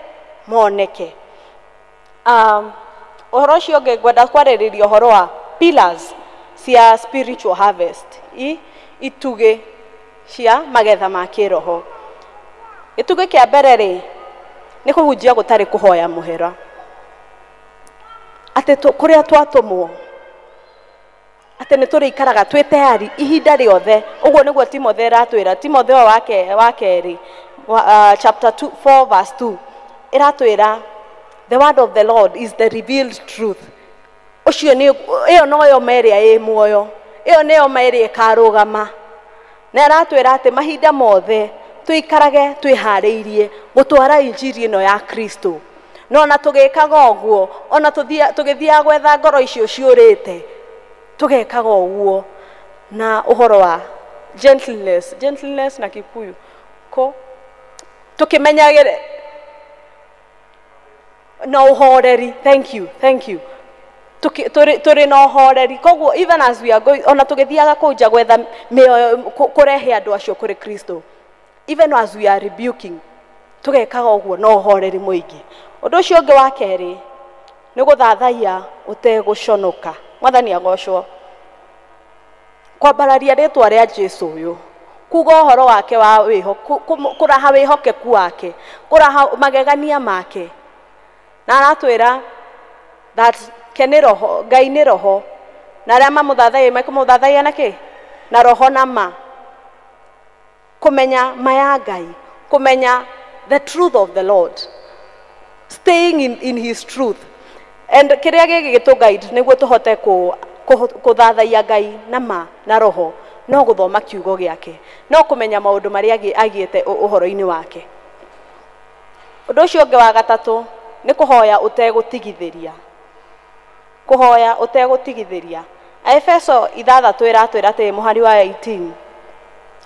Moneke. Ũhoro ũcio ũngĩ ngwenda kwarĩrĩria ũhoro wa pillars cia spiritual harvest, itugĩ cia magetha ma kĩroho. Gĩtugĩ kĩa mbere rĩ, nĩ kũhunjia gũtarĩ kũhoya mũhera. Atĩ kũrĩa twatũmwo atĩ nĩ tũrĩikaraga twĩ tayari ihinda rĩothe. Ũguo nĩguo Timotheo ĩratwĩra. Timotheo wa kerĩ chapter 2, 4 verse 2 ĩratwĩra the word of the Lord is the revealed truth. Ũcio nĩ ĩyo noyo ma ĩrĩa ĩ muoyo, ĩyo nĩyo ma ĩrĩa ĩkarũgama. Na ĩratwĩra atĩ mahinda mothe tũikarage twĩharĩirie gũtwara injiri ĩno ya Kristo. No ona tũgĩkaga ũguo, ona tũgĩthiaga gwetha ngoro icio ciũrĩte, tũgekaga ũguo na ũhoro wa gentleness, gentleness na Kikuyu ko tũkĩmenyagĩre na ũhoreri. Thank you, thank you. Tũrĩ na ũhoreri. Koguo even as we are going, ona tũgĩthiaga kũu nja gwetha mĩoyo, kũrehe andũ acio kũrĩ Kristo, even as we are rebuking, tũgekaga ũguo na ũhoreri mũingĩ. Ũndũ ũcio ũngĩ wa kerĩ nĩ gũthathaiya ũtegũconoka. Mwathani agocwo. Kwambararia rĩtwa rĩa Jesu ũyũ, kuga ũhoro wake wa kũraha wĩhokeku wake, kũraha magegania make. Na aratwĩra that ke nĩ roho, Ngai nĩ roho, na arĩa mamũthathaiya mekũmũthathaiya na kĩ? Na roho na ma. Kũmenya ma ya Ngai, kũmenya the truth of the Lord, staying in his truth. And kĩrĩa gĩgĩ guide nĩguo tũhote kũthathaiya Ngai na ma na roho, no gũthoma kiugo gĩake, no kũmenya maũndũ marĩa agĩte ũhoro-inĩ wake. Ũndũ ũcio ũngĩ wa gatatũ nĩ kũhoya ũtegũtigithĩria. Kũhoya ũtegũtigithĩria. Efeso 6 ĩratwĩra atĩ mũhari wa 18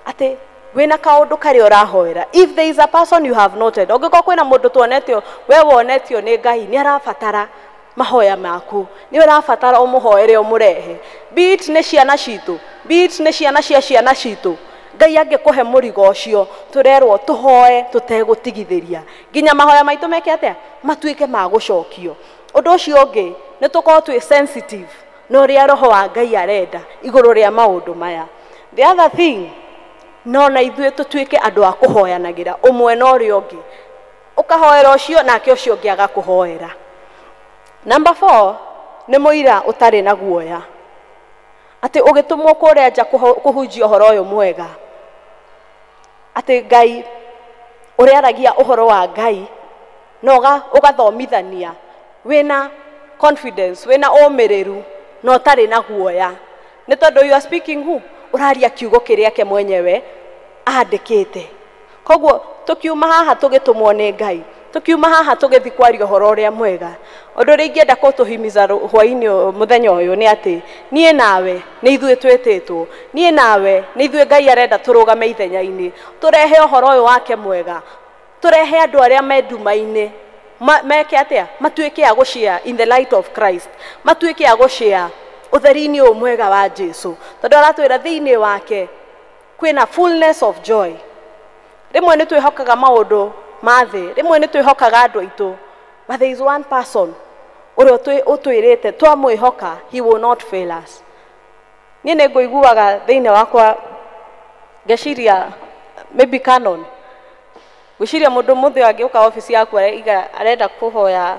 atĩ wĩna kaũndũ karĩa ũrahoera. If there is a person you have noted, ũngĩkorwo kwĩna mũndũ tuonetio, we wonetio nĩ Ngai, nĩ arabatara mahoya maku, nĩ ũrabatara ũmũhoere ũmũrehe. Be it nĩ ciana citũ, be it nĩ ciana cia ciana citũ, Ngai angĩkũhe mũrigo ũcio, tũrerwo tũhoe tũtegũtigithĩria nginya mahoya maitũ meke atĩa? Matuĩke ma gũcokio. Ũndũ ũcio ũngĩ nĩ tũkorwo twĩ sensitive na ũrĩa roho wa Ngai arenda igũrũ rĩa maũndũ maya. The other thing, no na ithuĩ tũtuĩke andũ a kũhoyanagĩra ũmwe na ũrĩa ũngĩ. Ũkahoera ũcio nake ũcio ũngĩ agakũhoera. Number 4 nĩ mũira ũtarĩ na guoya. Atĩ ũgĩtũmwo kũrĩa nja kũhunjia ũhoro ũyũ mwega, atĩ Ngai ũrĩa aragia ũhoro wa Ngai na ũgathomithania wĩna confidence, wĩna ũmĩrĩru na ũtarĩ na guoya, nĩ tondũ you are speaking who? Ũraria kiugo kĩrĩa ke mwenyewe andĩkĩte. Koguo tũkiuma haha tũgĩtũmwo nĩ Ngai, tũkiuma haha tũgĩthiĩ kwaria ũhoro ũrĩa mwega. Ũndũ ũrĩa ingĩenda gũtũhimiza hwaĩ-inĩ mũthenya ũyũ nĩ atĩ niĩ nawe nĩ ithuĩ twĩtĩtwo, niĩ nawe nĩ ithuĩ Ngai arenda tũrũgame ithenya-inĩ, tũrehe ũhoro ũyũ wake mwega, tũrehe andũ arĩa me nduma-inĩ meke atĩa? Matuĩke a gũshare in the light of Christ, matuĩke a gũshare ũtheri-inĩ ũyũ mwega wa Jesu, tondũ aratwĩra thĩinĩ wake kwĩna fullness of joy. Rĩmwe nĩ twĩhokaga maũndũ ma thĩ, rĩmwe nĩ twĩhokaga andũ aitũ, but there is one person ũrĩa ũtwĩrĩte twamwĩhoka, he will not fail us. Niĩ nĩ ngũiguaga thĩinĩ wakwa ngeciria maybe canon, ngwĩciria mũndũ mũthĩ angĩũka ofici yaku arenda kũhoya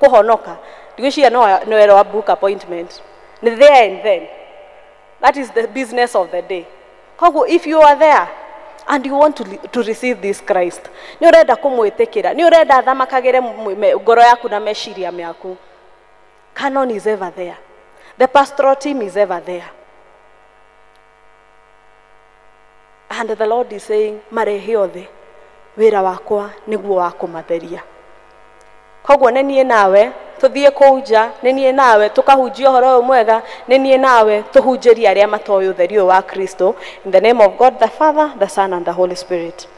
kũhonoka, ndigwĩciria no erwo book appointment. Nĩ there and then. That is the business of the day. Koguo if you are there and you want to receive this Christ, nĩ ũrenda kũmwĩtĩkĩra, nĩ ũrenda athamakagĩre ngoro yaku na meciria maku, canon is ever there. The pastoral team is ever there. And the Lord is saying, marehe othe, wĩra wakwa nĩguo wa kũmatheria. Koguo nĩ niĩ nawe tũthiĩ kũu nja, nĩ niĩ nawe tũkahunjia ũhoro ũyũ mwega, nĩ niĩ nawe tũhunjĩrie arĩa matoĩ ũtheri ũyũ wa Kristo. In the name of God the Father, the Son and the Holy Spirit.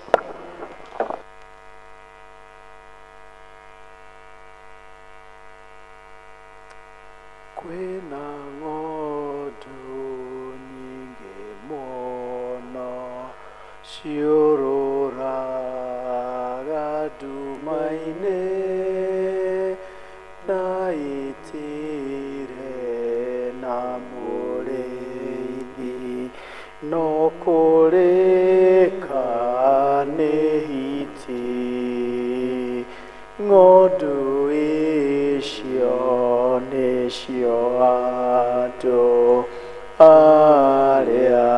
Kwĩna ng'ondu nyingĩ mũno ciũrũraga nduma-inĩ na itirĩ na mũrĩithi no kũrĩka nĩ hiti ng'ondu icio nĩcio andũ arĩa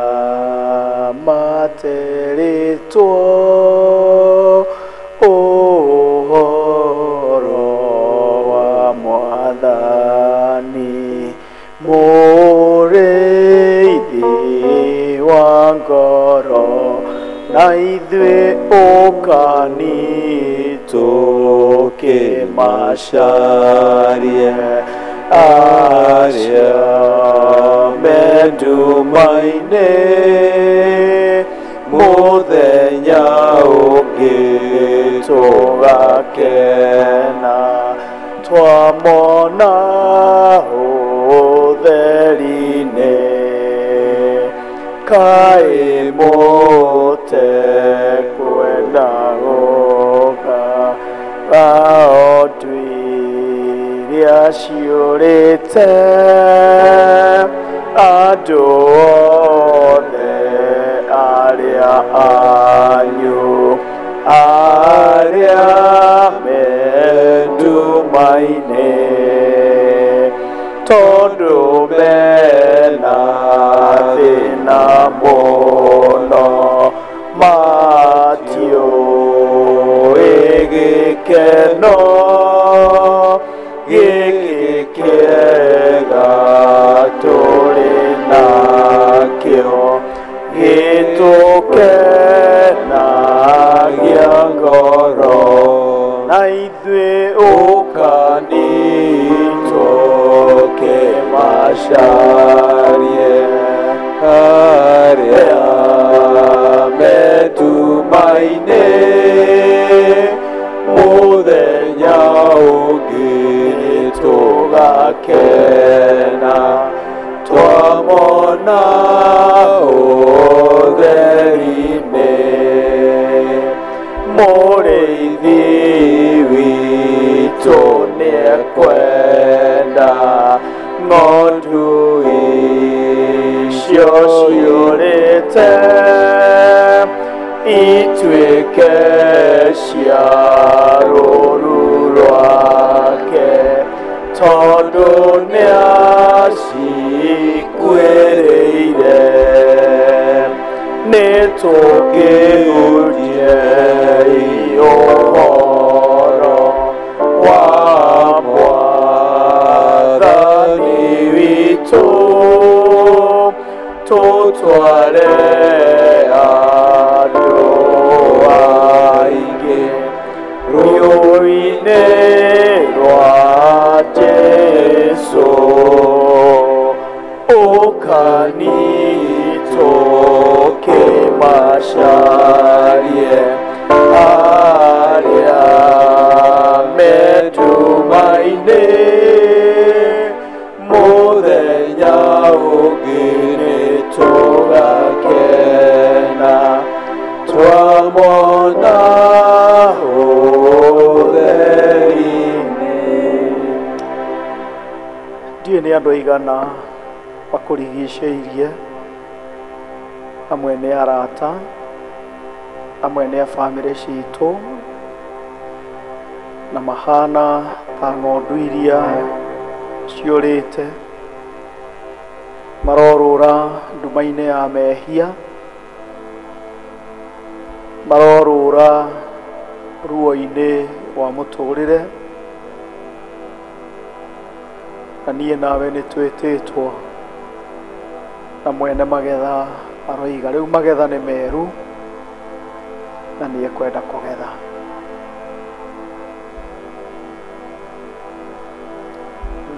materĩtwo ũhoro wa Mwathani mũrĩithi wa ngoro na ithuĩ ũkani tũkĩmacarie arĩa me nduma-inĩ mũthenya ũngĩ tũgakena twamona ũtheri-inĩ kaĩ mũtekwenda gũka ng'ondu iria ciũrĩte andũ othe arĩa anyu arĩa me nduma-inĩ tondũ mena thĩna mũno matiũĩ gĩkeno gĩkĩ kĩega tũrĩ nakĩo gĩtũkenagia ngoro na ithuĩ ũkani tũkĩmacarie arĩa me nduma-inĩ mũthenya ũngĩ tũgakena twamona ũtheri-inĩ mũrĩithi witũ nĩekwenda ng'ondu icio ciũrĩte ituĩke cia rũũru rwake tondũ nĩacikuĩrĩire nĩtũkĩhunjiei ũhoro wa Mwathani witũ tũtware andũ aingĩ rũũĩ-inĩ rwa Jesũ ũkani tũkĩmacarie arĩa me nduma-inĩ mũthenya ũngĩ nĩtũgakena twamona ũtheri-inĩ. Ndiũĩ nĩ andũ aigana makũrigicĩirie, amwe nĩ arata, amwe nĩ a bamĩrĩ citũ, na mahana ta ng'ondu iria ciũrĩte, marorũra nduma-inĩ ya mehia, marorũra ruo-inĩ rwa mũtũrĩre, na niĩ nawe nĩ twĩtĩtwo na mwene magetha aroiga rĩu magetha nĩ meru na nĩ ekwenda kũgetha.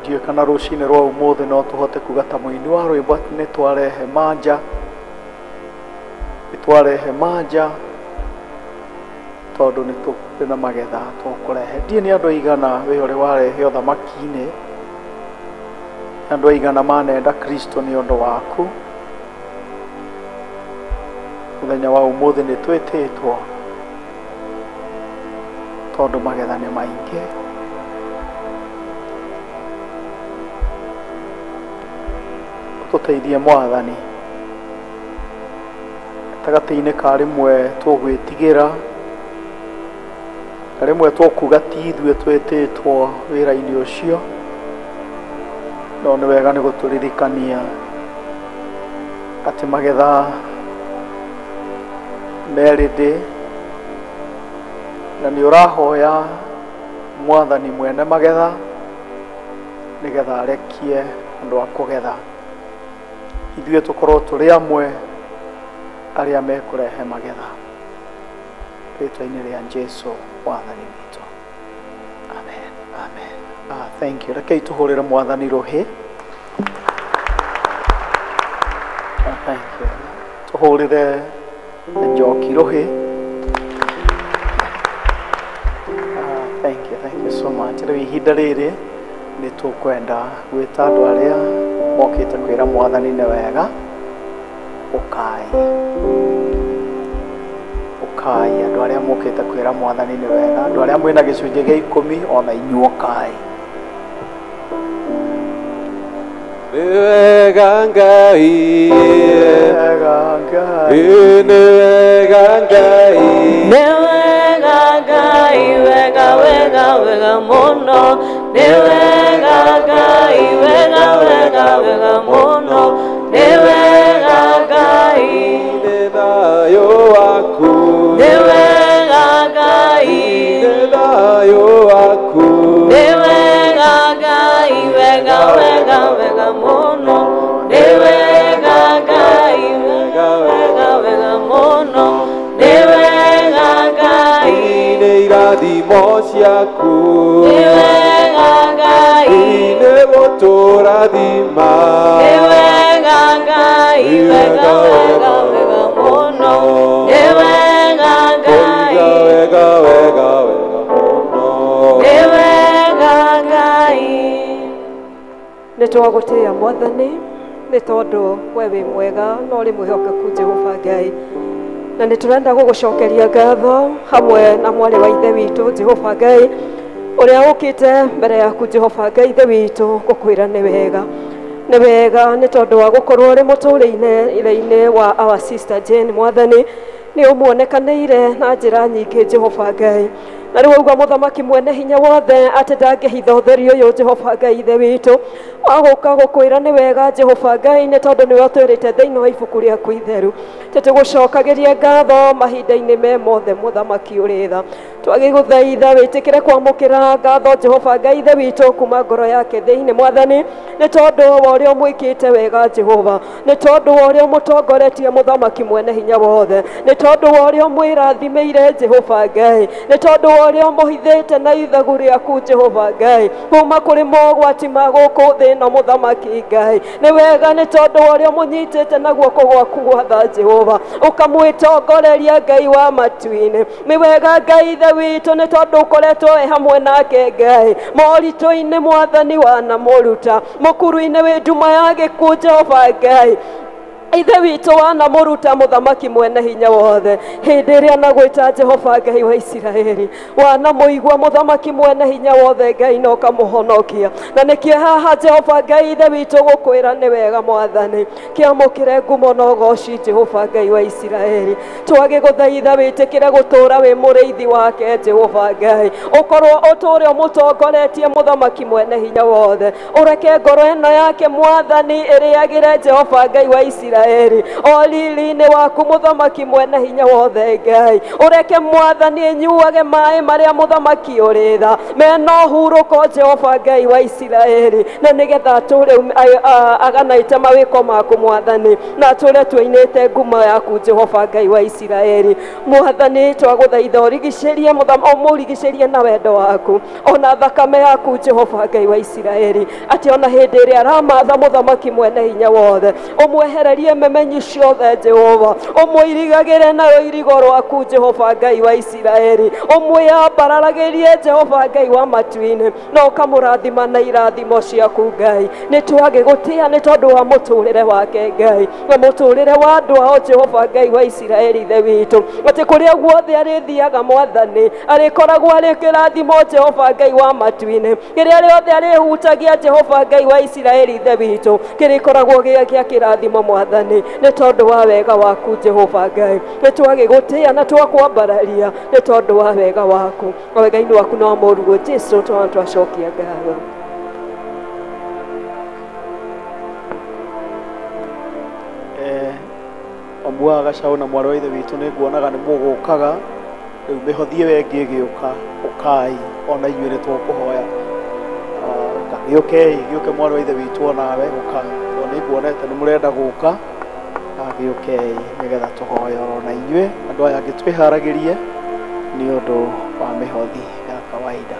Ndiũĩ kana rũcinĩ rwa ũmũthĩ no tũhote kuga ta mũini wa rwĩmbo atĩ nĩ twarehe manja, nĩ twarehe manja tondũ nĩ tũrĩ na magetha tũkũrehe. Ndiũĩ nĩ andũ aigana wĩ ũrĩ warehe ũthamaki-inĩ Andũ aigana manenda Kristo nĩ ũndũ waku. Mũthenya wa ũmũthĩ nĩ twĩtĩtwo tondũ magetha nĩ maingĩ. Tũteithie Mwathani gatagatĩ-inĩ ka rĩmwe tũgwĩtigĩra na rĩmwe tũkuga ti ithuĩ twĩtĩtwo wĩra-inĩ ũcio, no nĩ wega nĩ gũtũririkania atĩ magetha merĩndĩ, na nĩ ũrahoya Mwathani mwene magetha nĩgetha arekie andũ a kũgetha. Ithuĩ tũkorwo tũrĩ amwe arĩa mekũrehe magetha. Rĩtwa-inĩ rĩa Jesu Mwathani witũ. Amen. Amen. Thank you. Rekei tũhũrĩre Mwathani rũhĩ. Thank you. Tũhũrĩre Njoki rũhĩ. Thank you, thank you so much. Rĩu ihinda rĩrĩ nĩ tũkwenda gwĩta andũ arĩa mokĩte kwĩra Mwathani nĩ wega. Ũkai. Ũkai andũ arĩa mokĩte kwĩra Mwathani nĩ wega. Andũ arĩa mwĩna gĩcunjĩ gĩa 10 ona inyuĩ ũkai. Nĩ wega Ngai, wega Ngai, nĩ wega Ngai, nĩ wega Ngai, wega wega wega mũno, nĩ wega Ngai, wega wega wega mũno, nĩ wega Ngai, nĩ thayũ waku, nĩ wega Ngai, nĩ thayũ waku, nĩ wega Ngai, wega wega wega mũno, nĩ wega Ngai, wega wega wega mũno, nĩ wega Ngai, nĩ irathimo ciaku, nĩ wega Ngai, nĩ gũtũrathima, nĩ wega Ngai, wega wega wega mũno, nĩ wega Ngai, wega wega wega mũno, nĩ wega Ngai. Nĩ twagũtĩĩa Mwathani nĩ tondũ we wĩ mwega na ũrĩ mwĩhokeku Jehova Ngai, na nĩ tũrenda gũgũcokeria ngatho hamwe na mwarĩ wa ithe witũ Jehova Ngai ũrĩa ũkĩte mbere yaku Jehova Ngai ithe witũ gũkwĩra nĩ wega. Nĩ wega nĩ tondũ wa gũkorwo ũrĩ mũtũũrĩre-inĩ wa our sister Jane. Mwathani nĩ ũmuonekanĩire na njĩra nyingĩ Jehova Ngai, na rĩu auga Mũthamaki mwene hinya wothe atĩ ndangĩhitha ũtheri ũyũ Jehova Ngai ithe witũ wa gũka gũkwĩra nĩ wega Jehova Ngai nĩ tondũ nĩwe ũtwĩrĩte thĩinĩ wa ibuku rĩaku itheru. Tũtũgũcokagĩria ngatho mahinda-inĩ me mothe Mũthamaki ũrĩ tha. Twagĩgũthaitha wĩtĩkĩre kwamũkĩra ngatho Jehova Ngai ithe witũ kuma ngoro yake thĩinĩ Mwathani nĩ tondũ wa ũrĩa ũmwĩkĩte wega Jehova, nĩ tondũ wa ũrĩa ũmũtongoretie Mũthamaki mwene hinya wothe, nĩ tondũ wa ũrĩa ũmwĩrathimĩire Jehova Ngai, nĩ tondũ wa ũrĩa ũmũhithĩte na ithagu rĩaku Jehova Ngai kuma kũrĩ mogwati ma gũkũ thĩ ĩno Mũthamaki Ngai. Nĩ wega nĩ tondũ wa ũrĩa ũmũnyitĩte na guoko gwaku gwatha Jehova ũkamwĩtongoreria Ngai wa matu-inĩ. Nĩ wega Ngai ithe witũ nĩ tondũ ũkoretwo wĩ hamwe nake Ngai moritũ-inĩ Mwathani wanamũruta mũkuru-inĩ wĩ nduma ya gĩkuũ Jehova Ngai ithe witũ wanamũruta Mũthamaki mwene hinya wothe. Hĩndĩ ĩrĩa anagwĩta Jehova Ngai wa Isiraeli wanamũigua Mũthamaki mwene hinya wothe Ngai na ũkamũhonokia, na nĩkĩo haha Jehova Ngai ithe witũ gũkwĩra nĩ wega Mwathani. Kĩamũkĩre ngumo na ũgoci Jehova Ngai wa Isiraeli. Twagĩgũthaitha wĩtĩkĩre gũtũũra wĩ mũrĩithi wake Jehova Ngai, ũkorwo ũtũũre ũmũtongoretie Mũthamaki mwene hinya wothe, ũreke ngoro ĩno yake Mwathani ĩrĩagĩre Jehova Ngai wa Isiraeli o riri-inĩ waku Mũthamaki mwene hinya wothe Ngai, ũreke Mwathani ĩnyuage maĩ marĩa Mũthamaki ũrĩ tha mena ũhurũko Jehova Ngai wa Isiraeli, na nĩgetha atũũre aganaite mawĩko maku Mwathani, na atũũre tuinĩte ngumo yaku Jehova Ngai wa Isiraeli. Mwathani twagũthaitha ũrigicĩrie ũmũrigicĩrie na wendo waku ona thakame yaku Jehova Ngai wa Isiraeli, atĩ ona hĩndĩ ĩrĩa aramatha Mũthamaki mwene hinya wothe ũmwehererie Ũmwehererie memenyi ciothe Jehova, ũmũirigagĩre na rũirigo rwaku Jehova Ngai wa Isiraeli, ũmwĩambararagĩrie Jehova Ngai wa matu-inĩ, na ũkamũrathima na irathimo ciaku Ngai. Nĩ twagĩgũtĩa nĩ tondũ wa mũtũrĩre wake Ngai, na mũtũrĩre wa andũ ao Jehova Ngai wa Isiraeli Ithe witũ, atĩ kũrĩa guothe arĩthiaga Mwathani arĩkoragwo arĩ kĩrathimo Jehova Ngai wa matu-inĩ, kĩrĩa rĩothe arĩhutagia Jehova Ngai wa Isiraeli Ithe witũ kĩrĩkoragwo gĩa gĩa kĩrathimo Mwathani, nĩ tondũ wa wega waku Jehova Ngai. Nĩ twagĩgũtĩa na twakwambararia nĩ tondũ wa wega waku, na wega-inĩ waku na wa mũrũguo Jesu twacokia ngatho. Amu wa Gacaũ na mwarĩ wa ithe witũ nĩ nguonaga nĩ mũgũkaga rĩu mĩhothi ĩyo ĩngĩ ĩgĩũka, ũkai ona inyuĩ nĩ tũkũhoya. Gĩũkei, gĩũke mwarĩ wa ithe witũ onawe ũka, tondũ nĩ nguonete nĩ mũrenda gũka, na gĩũkei nĩgetha tũhoye ona inyuĩ andũ aya angĩ twĩharagĩrie nĩ ũndũ wa mĩhothi ya kawaida.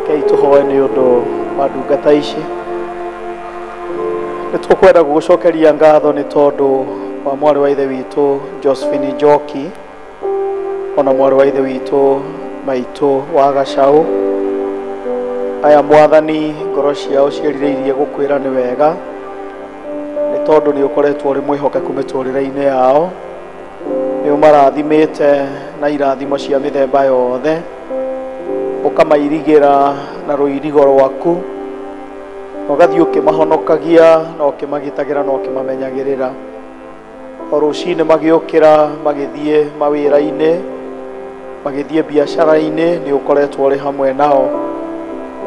Rekei tũhoe nĩ ũndũ wa ndungata ici. Nĩ tũkwenda gũgũcokeria ngatho nĩ tondũ wa mwarĩ wa ithe witũ Josephine Njoki, ona mwarĩ wa ithe witũ maitũ wa Gacaũ. Aya Mwathani, ngoro ciao ciĩrirĩirie gũkwĩra nĩ wega, nĩ tondũ nĩ ũkoretwo ũrĩ mwĩhokeku mĩtũrĩre-inĩ yao, nĩ ũmarathimĩte na irathimo cia mĩthemba yothe, ũkamairigĩra na rũirigo rwaku, ũgathiĩ ũkĩmahonokagia na ũkĩmagitagĩra na ũkĩmamenyagĩrĩra. O rũcinĩ magĩũkĩra magĩthiĩ mawĩra-inĩ, magĩthiĩ biacara-inĩ, nĩ ũkoretwo ũrĩ hamwe nao,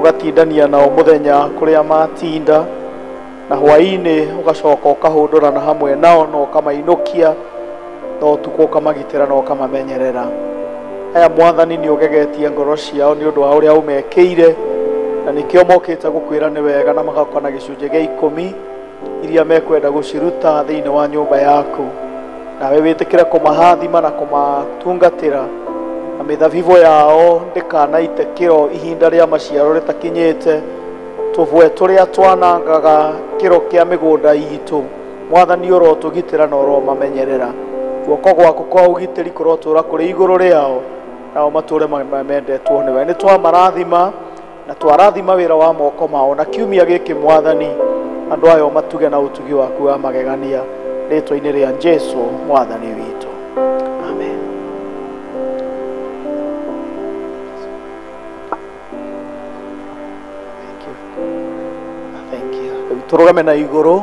ũgatindania nao mũthenya kũrĩa matinda, na hwaĩ-inĩ ũgacoka ũkahũndũrana hamwe nao na ũkamainũkia, na ũtukũ ũkamagitĩra na ũkamamenyerera. Aya Mwathani nĩ ũgegetie ngoro ciao nĩ ũndũ wa ũrĩa ũmekĩire, na nĩkĩo mokĩte gũkwĩra nĩ wega, na magoka na gĩcunjĩ gĩa ikũmi iria mekwenda gũciruta thĩinĩ wa nyũmba yaku. Nawe wĩtĩkĩre kũmahathima na kũmatungatĩra, na mĩthabibũ yao ndĩkanaite kĩro ihinda rĩa maciaro rĩtakinyĩte, tũbwe tũrĩa twanangaga kĩro kĩa mĩgũnda itũ Mwathani ũrotũgitĩra na ũromamenyerera. Guoko gwaku kwa ũgitĩri kũrotũra kũrĩ igũrũ rĩao, nao matũre mendetwo nĩwe. Nĩ twamarathima na twarathima wĩra wa moko mao, na kiumia gĩkĩ Mwathani andũ aya matuge na ũtugi waku wa magegania, rĩtwa-inĩ rĩa Jesu Mwathani witũ, amen. Thank you. Thank you. Rĩu tũrũgame na igũrũ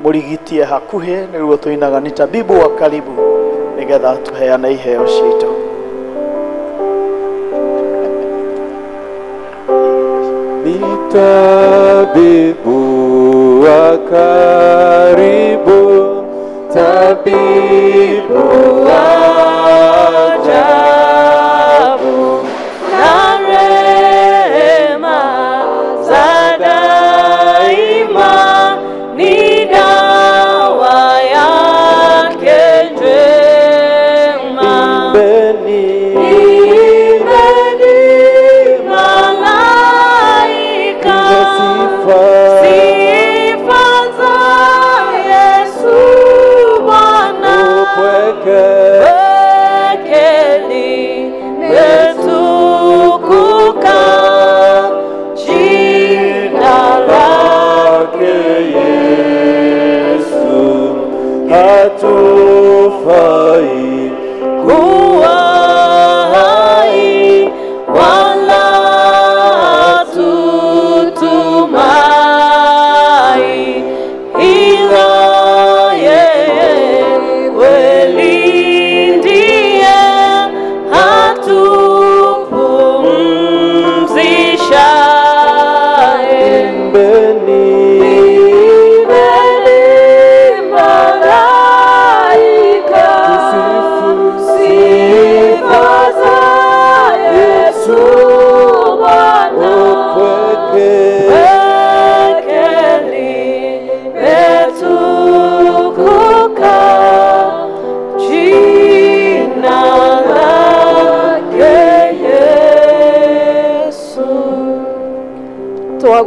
mũrigitie hakuhĩ, nĩguo tũinaga ni tabibu wa karibu, nĩgetha tũheane iheo citũ. Ni tabibu wa karibu, tabibu wa ajabu, na rehema za daima ni dawa yake njema. Imbeni, imbeni malaika, sifa, sifa za Yesu Bwana, upweke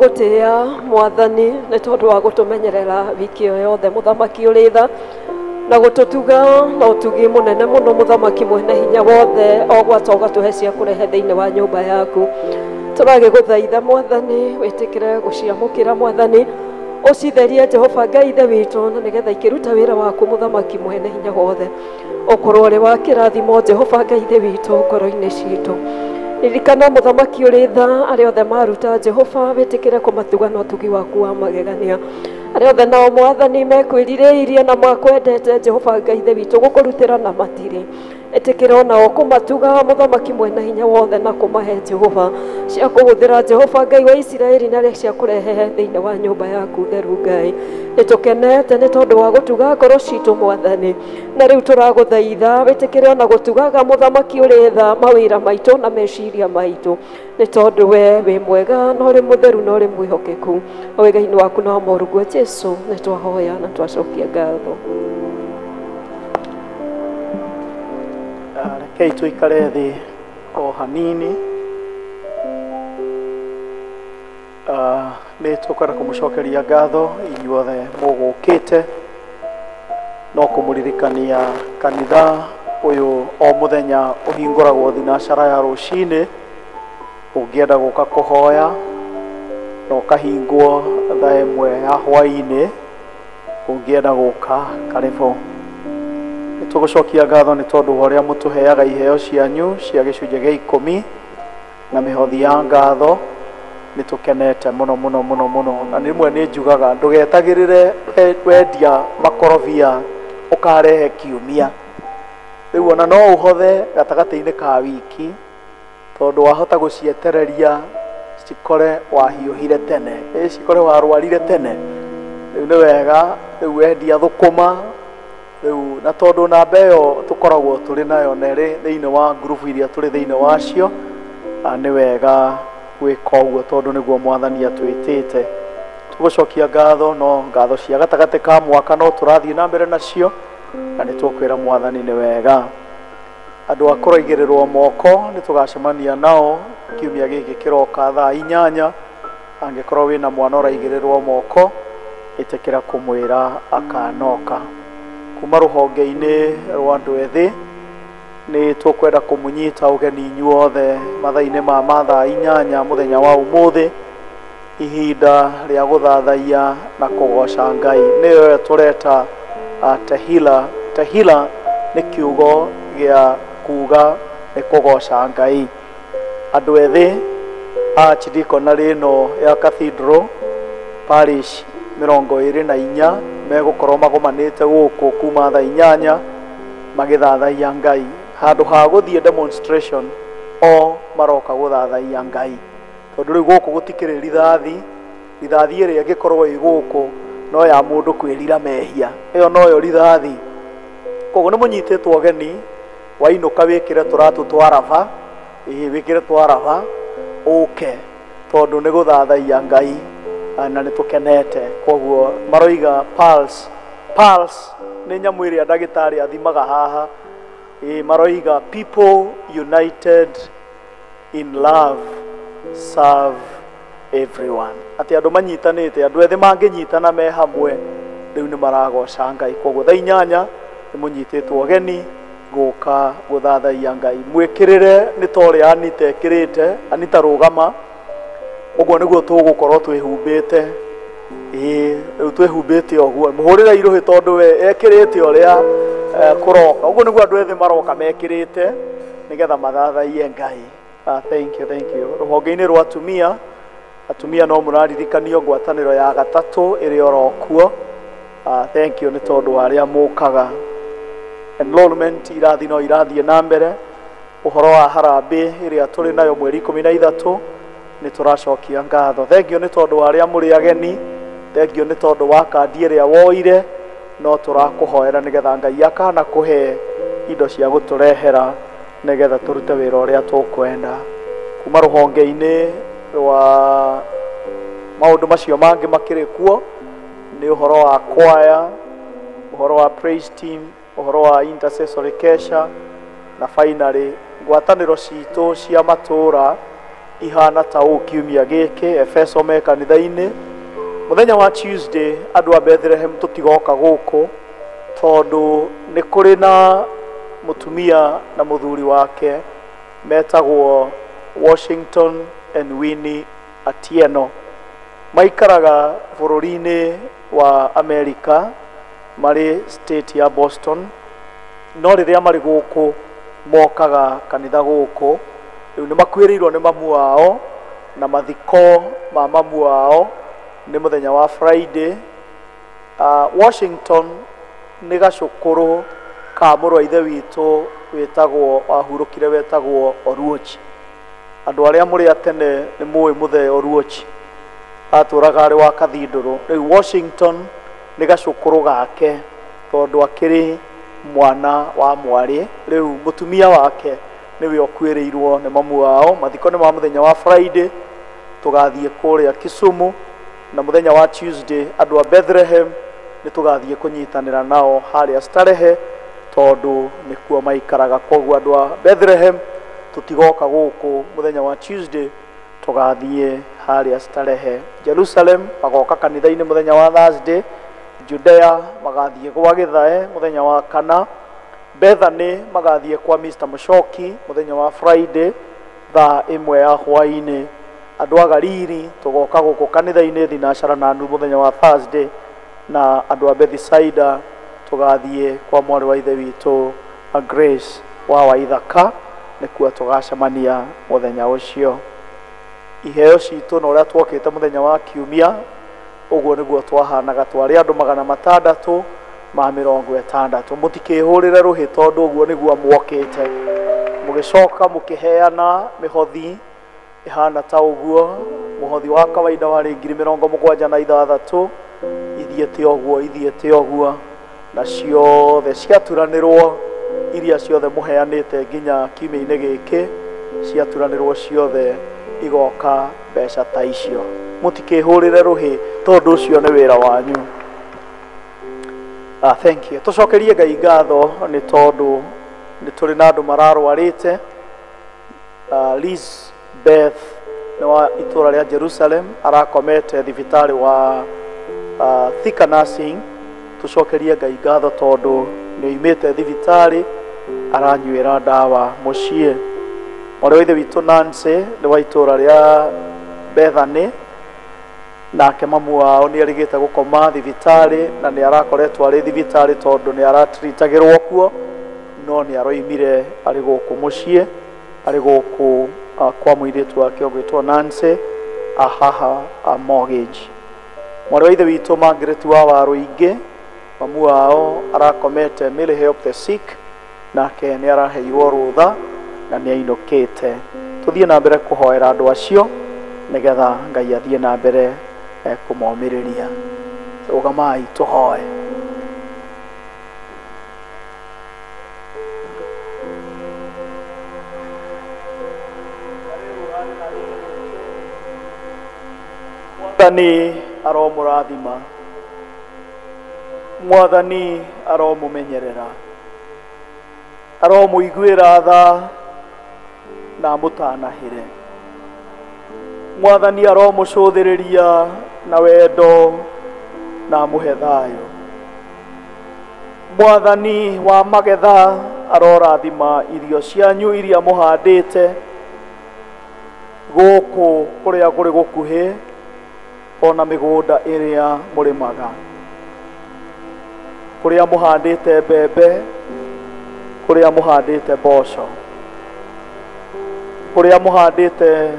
Nĩtwagũtĩĩa Mwathani nĩ tondũ wa gũtũmenyerera wiki ĩyo yothe mũthamaki ũrĩ tha na gũtũtuga na ũtugi mũnene mũno mũthamaki mwene hinya wothe o gwata ũgatũhe cia kũrehe thĩinĩ wa nyũmba yaku. Tũragĩgũthaitha Mwathani wĩtĩkĩre gũciamũkĩra Mwathani ũcitherie Jehova Ngai Ithe witũ na nĩgetha ikĩruta wĩra waku mũthamaki mwene hinya wothe ũkorwo ũrĩ wa kĩrathimo Jehova Ngai Ithe witũ ngoro-inĩ citũ. Ririkana mũthamaki ũrĩ tha arĩa othe maruta Jehova wĩtĩkĩre kũmatuga na ũtugi waku wa magegania. Arĩa othe nao Mwathani mekwĩrirĩirie na makwendete Jehova Ngai Ithe witũ gũkũrutĩra na matirĩ ĩtĩkĩra onao kũmatuga mũthamaki mwene hinya wothe na kũmahe Jehova cia kũhũthĩra Jehova Ngai wa Isiraeli na cia kũrehe thĩinĩ wa nyũmba yaku theru Ngai. Nĩtũkenete nĩ tondũ wa gũtuga ngoro citũ Mwathani na rĩu tũragũthaitha wĩtĩkĩre ona gũtugaga mũthamaki ũrĩ tha mawĩra maitũ na meciria maitũ nĩ tondũ we wĩ mwega na ũrĩ mũtheru na ũrĩ mwĩhokeku wega-inĩ waku na wa mũrũguo Jesu nĩ twahoya na twacokia ngatho. Rekei tũikare thĩ o hanini. Nĩ tũkwenda kũmũcokeria ngatho inyuothe mũgũkĩte no kũmũririkania kanitha ũyũ o mũthenya ũhingũragwo thinacara ya rũcinĩ ũngĩenda gũka kũhoya na ũkahingwo thaa ĩmwe ya hwaĩ-inĩ ũngĩenda gũka karĩbũ. Nĩtũgũcokia ngatho nĩ tondũ wa ũrĩa mũtũheaga iheo cianyu cia gĩcunjĩ gĩa ikũmi na mĩhothi ya ngatho. Nĩtũkenete mũno mũno mũno mũno na rĩmwe nĩ njugaga ndũgetagĩrĩre wendia makorobia ũkarehe kiumia rĩu ona no ũhothe gatagatĩ-inĩ ka wiki tondũ wahota gũcietereria cikore wahiũhire tene cikore warwarire tene. Rĩu nĩ wega rĩu wendia thũkũma rĩu na tondũ namba ĩyo tũkoragwo tũrĩ nayo na ĩrĩ thĩinĩ wa ngurubu iria tũrĩ thĩinĩ wacio nĩ wega gwĩka ũguo tondũ nĩguo Mwathani atwĩtĩte. Tũgũcokia ngatho no ngatho cia gatagatĩ ka mwaka no tũrathiĩ na mbere nacio na nĩ tũkwĩra Mwathani nĩ wega. Andũ a kũraigĩrĩrwo moko nĩ tũgacemania nao kiumia gĩkĩ kĩroka thaa 8 angĩkorwo wĩna mwana ũraigĩrĩrwo moko ĩtĩkĩra kũmwĩra akanoka. Kuma rũhonge-inĩ rwa andũ ethĩ nĩ tũkwenda kũmũnyita ũgeni inyuothe mathaa-inĩ ma thaa 8 mũthenya wa ũmũthĩ ihinda rĩa gũthathaiya na kũgoca Ngai nĩyo tũreta tehila. Tehila nĩ kiugo gĩa kuga nĩ kũgoca Ngai. Andũ ethĩ a archdeaconry ĩno ya Cathedral Parish 24 megũkorwo magomanĩte gũkũ kuma thaa 8 magĩthathaiya Ngai handũ ha gũthiĩ demonstration o maroka gũthathaiya Ngai tondũ rĩu gũkũ gũtikĩrĩ rithathi. Rithathi ĩrĩa ĩngĩkorwo ĩ gũkũ no ya mũndũ kwĩrira mehia ĩyo noyo rithathi. Koguo nĩ mũnyitĩtwo ũgeni wainũka wĩkĩre tũratũ twa raba wĩkĩre twa raba ũke tondũ nĩ gũthathaiya Ngai na nĩ tũkenete. Koguo maroiga pulse. Pulse nĩ nyamũ ĩrĩa ndagĩtarĩ athimaga haha. Maroiga people united in love serve everyone. Atĩ andũ manyitanĩte andũ ethĩ mangĩnyitana me hamwe rĩu nĩ maragoca Ngai. Koguo thaa 8 nĩ mũnyitĩtwo ũgeni gũka gũthathaiya Ngai. Mwĩkĩrĩre nĩ ta ũrĩa Anita ekĩrĩte. Anita rũgama ũguo nĩguo tũgũkorwo twĩhumbĩte. Rĩu twĩhumbĩte ũguo mũhũrĩre irũhĩ tondũ we ekĩrĩte ũrĩa kũroka ũguo nĩguo andũ ethĩ maroka mekĩrĩte nĩgetha mathathaiye Ngai. Thank you, thank you. Rũhonge-inĩ rwa atumia atumia no mũraririkanio ngwatanĩro ya gatatũ ĩrĩa orokuo. Thank you nĩ tondũ wa arĩa mũkaga. Enrollment irathi no irathiĩ na mbere. Ũhoro wa harambĩ ĩrĩa tũrĩ nayo mweri 13 nĩ tũracokia ngatho. Thank you nĩ tondũ wa arĩa mũrĩ ageni. Thank you nĩ tondũ wa kandi ĩrĩa woire no tũrakũhoera nĩgetha Ngai akana kũhe indo cia gũtũrehera nĩgetha tũrute wĩra ũrĩa tũkwenda. Kuma rũhonge-inĩ rwa maũndũ macio mangĩ makĩrĩ kuo nĩ ũhoro wa choir, ũhoro wa praise team, ũhoro wa intercessory kesha na finally ngwatanĩro citũ cia matũra Ihana ta ũũ kiumia gĩkĩ Efeso me kanitha-inĩ. Mũthenya wa Tuesday andũ a Bethlehem tũtigoka gũkũ tondũ nĩ kũrĩ na mũtumia na mũthuri wake metagwo Washington and Winnie Atieno. Maikaraga bũrũri-inĩ wa Amerika marĩ state ya Boston, no rĩrĩa marĩ gũkũ mokaga kanitha gũkũ. Rĩu nĩ makuĩrĩirwo nĩ mamu wao na mathiko ma mamu wao nĩ mũthenya wa Friday. Washington nĩ gacũkũrũ ka mũrũ wa ithe witũ wĩtagwo wahurũkire wetagwo Oruochi. Andũ arĩa mũrĩ a tene nĩ mũĩ mũthee Oruochi, atũraga arĩ wa Kathindũrũ. Rĩu Washington nĩ gacũkũrũ gake tondũ akĩrĩ mwana wa mwarĩ. Rĩu mũtumia wake nĩwe ũkuĩrĩirwo nĩ mamu wao. Mathiko nĩ ma mũthenya wa Friday, tũgathiĩ kũrĩa Kisumu, na mũthenya wa Tuesday andũ a Bethlehem nĩ tũgathiĩ kũnyitanĩra nao harĩa Starehe tondũ nĩkuo maikaraga. Koguo andũ a Bethlehem tũtigoka gũkũ mũthenya wa Tuesday, tũgathiĩ harĩa Starehe. Jerusalem magoka kanitha-inĩ mũthenya wa Thursday, Judea magathiĩ gwa Gĩthae mũthenya wa kana, Bethany magathiĩ kwa Mr. Mushoki mũthenya wa Friday thaa 1 ya hwaĩ-inĩ. Andũ a Galili tũgoka gũkũ kanitha-inĩ thinacara na nuthu mũthenya wa Thursday, na andũ a Bethsaida tũgathiĩ kwa mwarĩ wa ithe witũ Grace wa Waithaka, nĩkuo tũgacemania mũthenya ũcio. Iheo citũ na ũrĩa twokĩte mũthenya wa kiumia ũguo nĩguo twahanaga, twarĩ andũ 660. Mũtikĩhũrĩre rũhĩ tondũ ũguo nĩguo mwokĩte. Mũgĩcoka mũkĩheana mĩhothi ĩhana ta ũguo. Mũhothi wa kawaida warĩ 76,000, ithiĩte ũguo ithiĩte ũguo, na ciothe ciaturanĩrwo iria ciothe mũheanĩte nginya kiumia-inĩ gĩkĩ ciaturanĩrwo ciothe igoka mbeca ta icio. Mũtikĩhũrĩre rũhĩ tondũ ũcio nĩ wĩra wanyu. Thank you. Tũcokerie Ngai ngatho nĩ tondũ nĩ tũrĩ na andũ mararwarĩte. Liz Beth nĩ wa itũra rĩa Jerusalem, arakomete thibitarĩ wa Thika Nursing. Tũcokerie Ngai ngatho tondũ nĩ oimĩte thibitarĩ aranyuĩra ndawa mũciĩ. Mwarĩ wa ithe witũ Nancy nĩ wa itũra rĩa Bethany, nake mamu wao nĩ erĩgĩte gũkoma thibitarĩ na nĩ arakoretwo arĩ thibitarĩ tondũ nĩ aratritagĩrwo kuo, no nĩ aroimire arĩ gũkũ mũciĩ, arĩ gũkũ kwa mũirĩtu wake ũgwĩtwo Nancy ahaha a mortgage. Mwarĩ wa ithe witũ Margaret wa Warũingĩ, mamu wao arakomete Mary Help the Sick, nake nĩ araheirwo rũtha na nĩ ainũkĩte. Tũthiĩ na mbere kũhoera andũ acio nĩgetha Ngai athiĩ na mbere kũmomĩrĩria. Rũgamai tũhoe. Mwathani aromũrathima, Mwathani aromũmenyerera, aromũiguĩra tha na amũtanahĩre. Mwathani aromũcũthĩrĩria na wendo na amũhe thayũ. Mwathani wa magetha arorathima irio cianyu iria mũhandĩte gũkũ kũrĩa kũrĩ gũkuhĩ ona mĩgũnda ĩrĩa mũrĩmaga, kũrĩa mũhandĩte mbembe, kũrĩa mũhandĩte mboco, kũrĩa mũhandĩte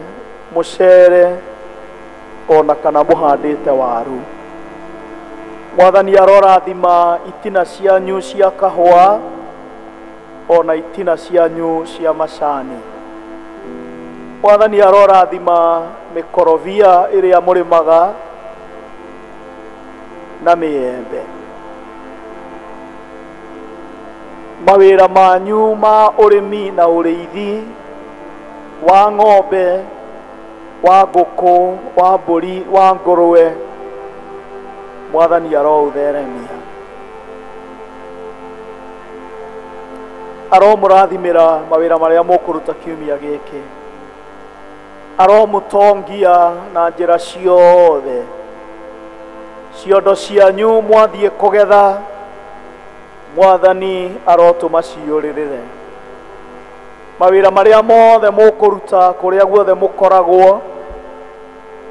mũcere ona kana mũhandĩte waru. Mwathani arorathima itina cianyu cia kahũa ona itina cianyu cia macani. Mwathani arorathima mĩkorobia ĩrĩa mũrĩmaga na mĩembe. Mawĩra manyu ma ũrĩmi na ũrĩithi wa ng'ombe, wa ngũkũ, wa mbũri, wa ngũrwe, Mwathani aroũtheremia. Aromũrathimĩra mawĩra marĩa mũkũruta kiumia gĩkĩ. Aromũtongia na njĩra ciothe. Ciondo cianyu mwathiĩ kũgetha, Mwathani arotũma ciũrĩrĩre. Mawĩra marĩa mothe mũkũruta kũrĩa guothe mũkoragwo,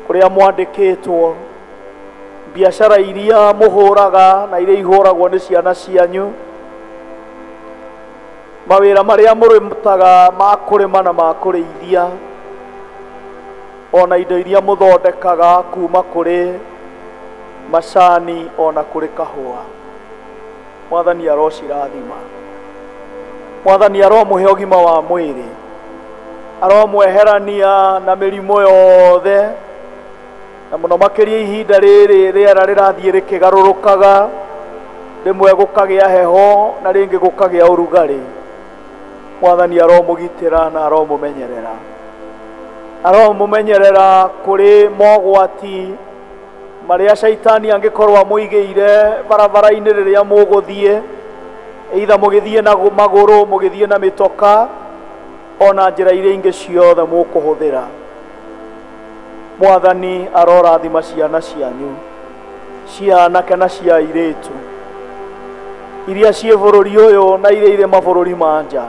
kũrĩa mwandĩkĩtwo, biacara iria mũhũraga na iria ihũragwo nĩ ciana cianyu, mawĩra marĩa mũrutaga ma kũrĩma na ma kũrĩithia, ona indo iria mũthondekaga kuma kũrĩ macani ona kũrĩ kahũa, Mwathani arocirathima. Mwathani aromũhe ũgima wa mwĩrĩ, aromweherania na mĩrimũ yothe, na mũno makĩria ihinda rĩrĩ rĩera rĩrathiĩ rĩkĩgarũrũkaga, rĩmwe gũkagĩa heho na rĩngĩ gũkagĩa ũrugarĩ. Mwathani aromũgitĩra na aromũmenyerera. Aromũmenyerera kũrĩ mogwati marĩa caitani angĩkorwo amũigĩire barabara-inĩ rĩrĩa mũgũthiĩ, either mũgĩthiĩ na magũrũ, mũgĩthiĩ na mĩtoka, ona njĩra iria ingĩ ciothe mũkũhũthĩra. Mwathani arorathima ciana cianyu, cia anake na cia airĩtu, iria ciĩ bũrũri ũyũ na iria irĩ mabũrũri ma nja.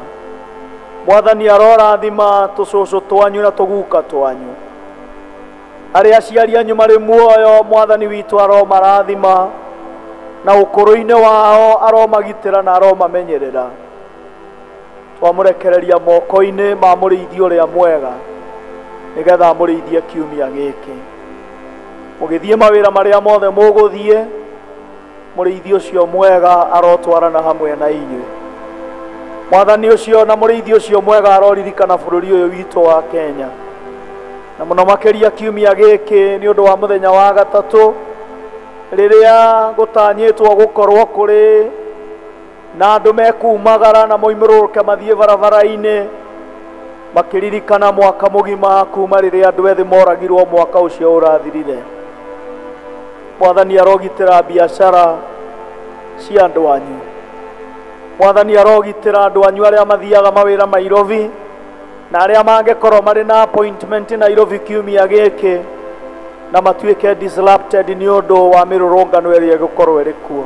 Mwathani arorathima tũcũcũ twanyu na tũguka twanyu. Arĩa aciari anyu marĩ muoyo, Mwathani witũ aromarathima, na ũkũrũ-inĩ wao aromagitĩra na aromamenyerera. Twamũrekereria moko-inĩ ma mũrĩithi ũrĩa mwega, nĩgetha amũrĩithie kiumia gĩkĩ. Mũgĩthiĩ mawĩra marĩa mothe mũgũthiĩ, mũrĩithi ũcio mwega arotwarana hamwe na inyuĩ. Mwathani ũcio na mũrĩithi ũcio mwega aroririkana bũrũri ũyũ witũ wa Kenya, na mũno makĩria kiumia gĩkĩ nĩ ũndũ wa mũthenya wa gatatũ, rĩrĩa gũtanyĩtwo gũkorwo kũrĩ na andũ mekumagara na moimũrũrũke mathiĩ barabara-inĩ makĩririkana mwaka mũgima kuma rĩrĩa andũ ethĩ moragirwo mwaka ũcio ũrathirire. Mwathani arogitĩra biacara cia andũ anyu. Mwathani arogitĩra andũ anyu arĩa mathiaga mawĩra Nairobi na arĩa mangĩkorwo marĩ na appointment Nairobi kiumia gĩkĩ na matuĩke disrupted nĩ ũndũ wa mĩrũrũngano ĩrĩa ĩgũkorwo ĩrĩ kuo.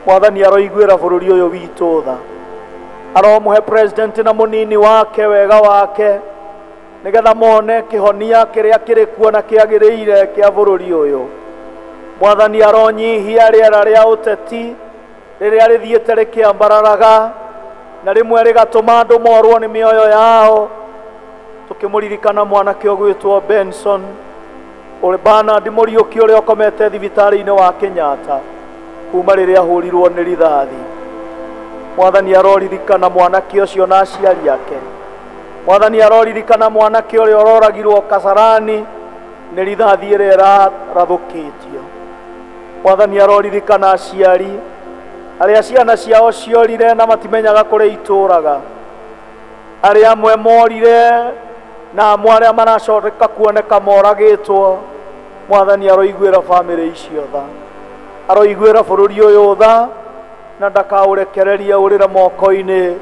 Mwathani aroiguĩra bũrũri ũyũ witũ tha. Aromũhe president na mũnini wake wega wake, nĩgetha mone kĩhonia kĩrĩa kĩrĩ kuo na kĩagĩrĩire kĩa bũrũri ũyũ. Mwathani aronyihia rĩera rĩa ũteti rĩrĩa rĩthiĩte rĩkĩambararaga na rĩmwe rĩgatũma andũ morwo nĩ mĩoyo yao. Tũkĩmũririkana mwanake ũgwĩtwo Benson ũrĩ Bernard Mũriũki ũrĩa ũkomete thibitarĩ-inĩ wa Kenyatta kuma rĩrĩa ahũrirwo nĩ rithathi. Mwathani aroririkana mwanake ũcio na aciari ake. Mwathani aroririkana mwanake ũrĩa ũroragirwo Kasarani nĩ rithathi ĩrĩa ĩrarathũkĩtio. Mwathani aroririkana aciari arĩa ciana ciao ciorire na matimenyaga kũrĩa itũraga, arĩa amwe morire na amwe arĩa maracoka kuoneka moragĩtwo. Mwathani aroiguĩra bamĩrĩ icio tha, aroiguĩra bũrũri ũyũ tha, na ndakaũrekererie ũrĩre moko-inĩ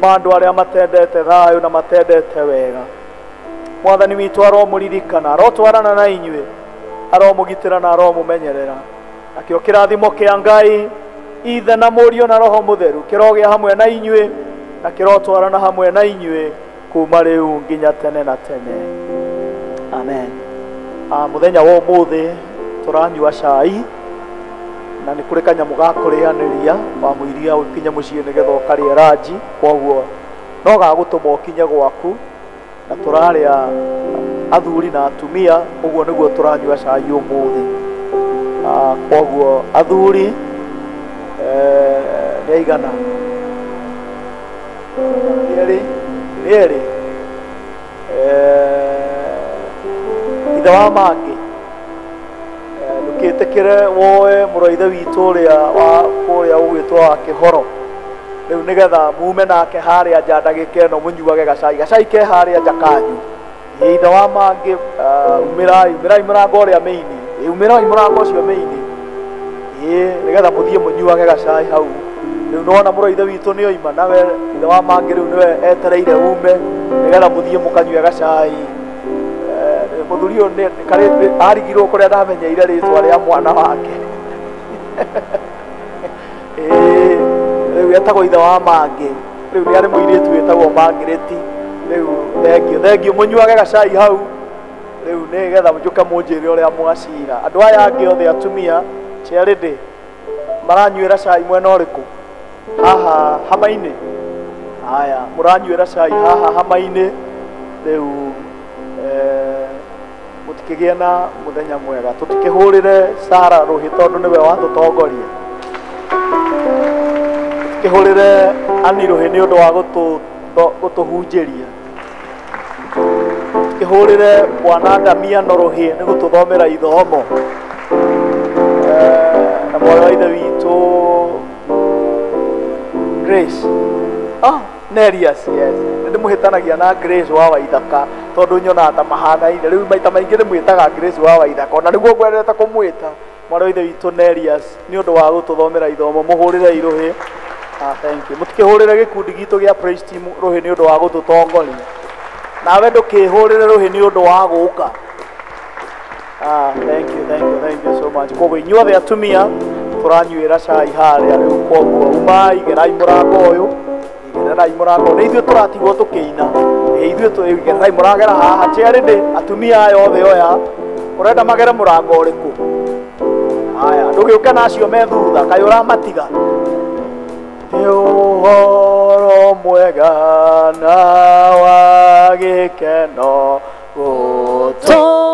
ma andũ arĩa matendete thayũ na matendete wega. Mwathani witũ aromũririkana, arotwarana na inyuĩ, aromũgitĩra na aromũmenyerera. Nakĩo kĩrathimo kĩa Ngai Ithe na Mũriũ na Roho Mũtheru kĩrogĩa hamwe na inyuĩ na kĩrotwarana hamwe na inyuĩ kuma rĩu nginya tene na tene. Amen. Mũthenya wa ũmũthĩ tũranyua cai na nĩ kũrĩ kanyamũ ga kũrĩanĩria wa mũiria ũkinye mũciĩ nĩgetha ũkarĩe ranji, koguo no gagũtũma ũkinye gwaku, na tũrarĩa athuri na atumia, ũguo nĩguo tũranyua cai ũmũthĩ. Koguo athuri nĩ aigana? Nĩ erĩ. Ithe wa mangĩ, ndũkĩtĩkĩre woe mũrũ wa ithe witũ ũrĩa wa kũrĩa ũgwĩtwo wa Kĩhoro rĩu, nĩgetha mume nake harĩa nja ndagĩka ĩno mũnyuage gacai. Gacai ke harĩa nja kanyu. Ithe wa mangĩ, umĩrai, umĩrai mũrango ũrĩa mĩini, umĩrai mũrango ũcio mĩini, nĩgetha mũthiĩ mũnyuage gacai hau. Rĩu nĩwona mũrũ wa ithe witũ nĩ oima, nawe ithe wa mangĩ rĩu nĩwe etereire ume nĩgetha mũthiĩ mũkanyue gacai Mũthuri ũyũ nĩ karĩ arigirwo kũrĩa ndamenyeire rĩtwa rĩa mwana wake. Rĩu etagwo ithe wa Mangĩ. Rĩu nĩ arĩ mũirĩtu wĩtagwo Mangĩrĩti. Rĩu thengio thengio mũnyuage gacai hau. Rĩu nĩgetha njũke mũnjĩre ũrĩa mwacira. Andũ aya angĩ othe atumia Charity maranyuĩra cai mwena ũrĩkũ? Haha hama-inĩ. Haya, mũranyuĩra cai haha hama-inĩ. Rĩu mũtikĩgĩe na mũthenya mwega. Tũtikĩhũrĩre Sara rũhĩ tondũ nĩwe watũtongoria. Tũtikĩhũrĩre Ani rũhĩ nĩ ũndũ wa gũtũhunjĩria. Tũtikĩhũrĩre Bwana Damiano rũhĩ nĩ gũtũthomera ithomo. Na mwarĩ wa ithe witũ Grace. Ah, Nerias, yes. Nĩndĩmũhĩtanagia na Grace wa Waithaka tondũ nyonaga ta mahanaine. Rĩu maita maingĩ ndĩmwĩtaga Grace wa Waithaka, ona nĩguo ngwendete kũmwĩta mwarĩ wa ithe witũ Nerias nĩ ũndũ wa gũtũthomera ithomo. Mũhũrĩre irũhĩ. Ah, thank you. Mũtikĩhũrĩre gĩkundi gitũ gĩa praise team rũhĩ nĩ ũndũ wa gũtũtongoria. Nawe ndũkĩhũrĩre rũhĩ nĩ ũndũ wa gũka. Ah, thank you, thank you, thank you so much. Koguo inyuothe atumia tũranyuĩra cai harĩa rĩu, koguo umai gerai mũrango ũyũ, igererai mũrango. Nĩ ithuĩ tũratigwo tũkĩina. Ĩ ithuĩ igererai mũragera haha. Charity, atumia aya othe oya, ũrenda magere mũrango ũrĩkũ? Haya, ndũgĩũke na acio me thutha, kaĩ ũramatiga? Nĩ ũhoro mwega na wa gĩkeno gũtũũra.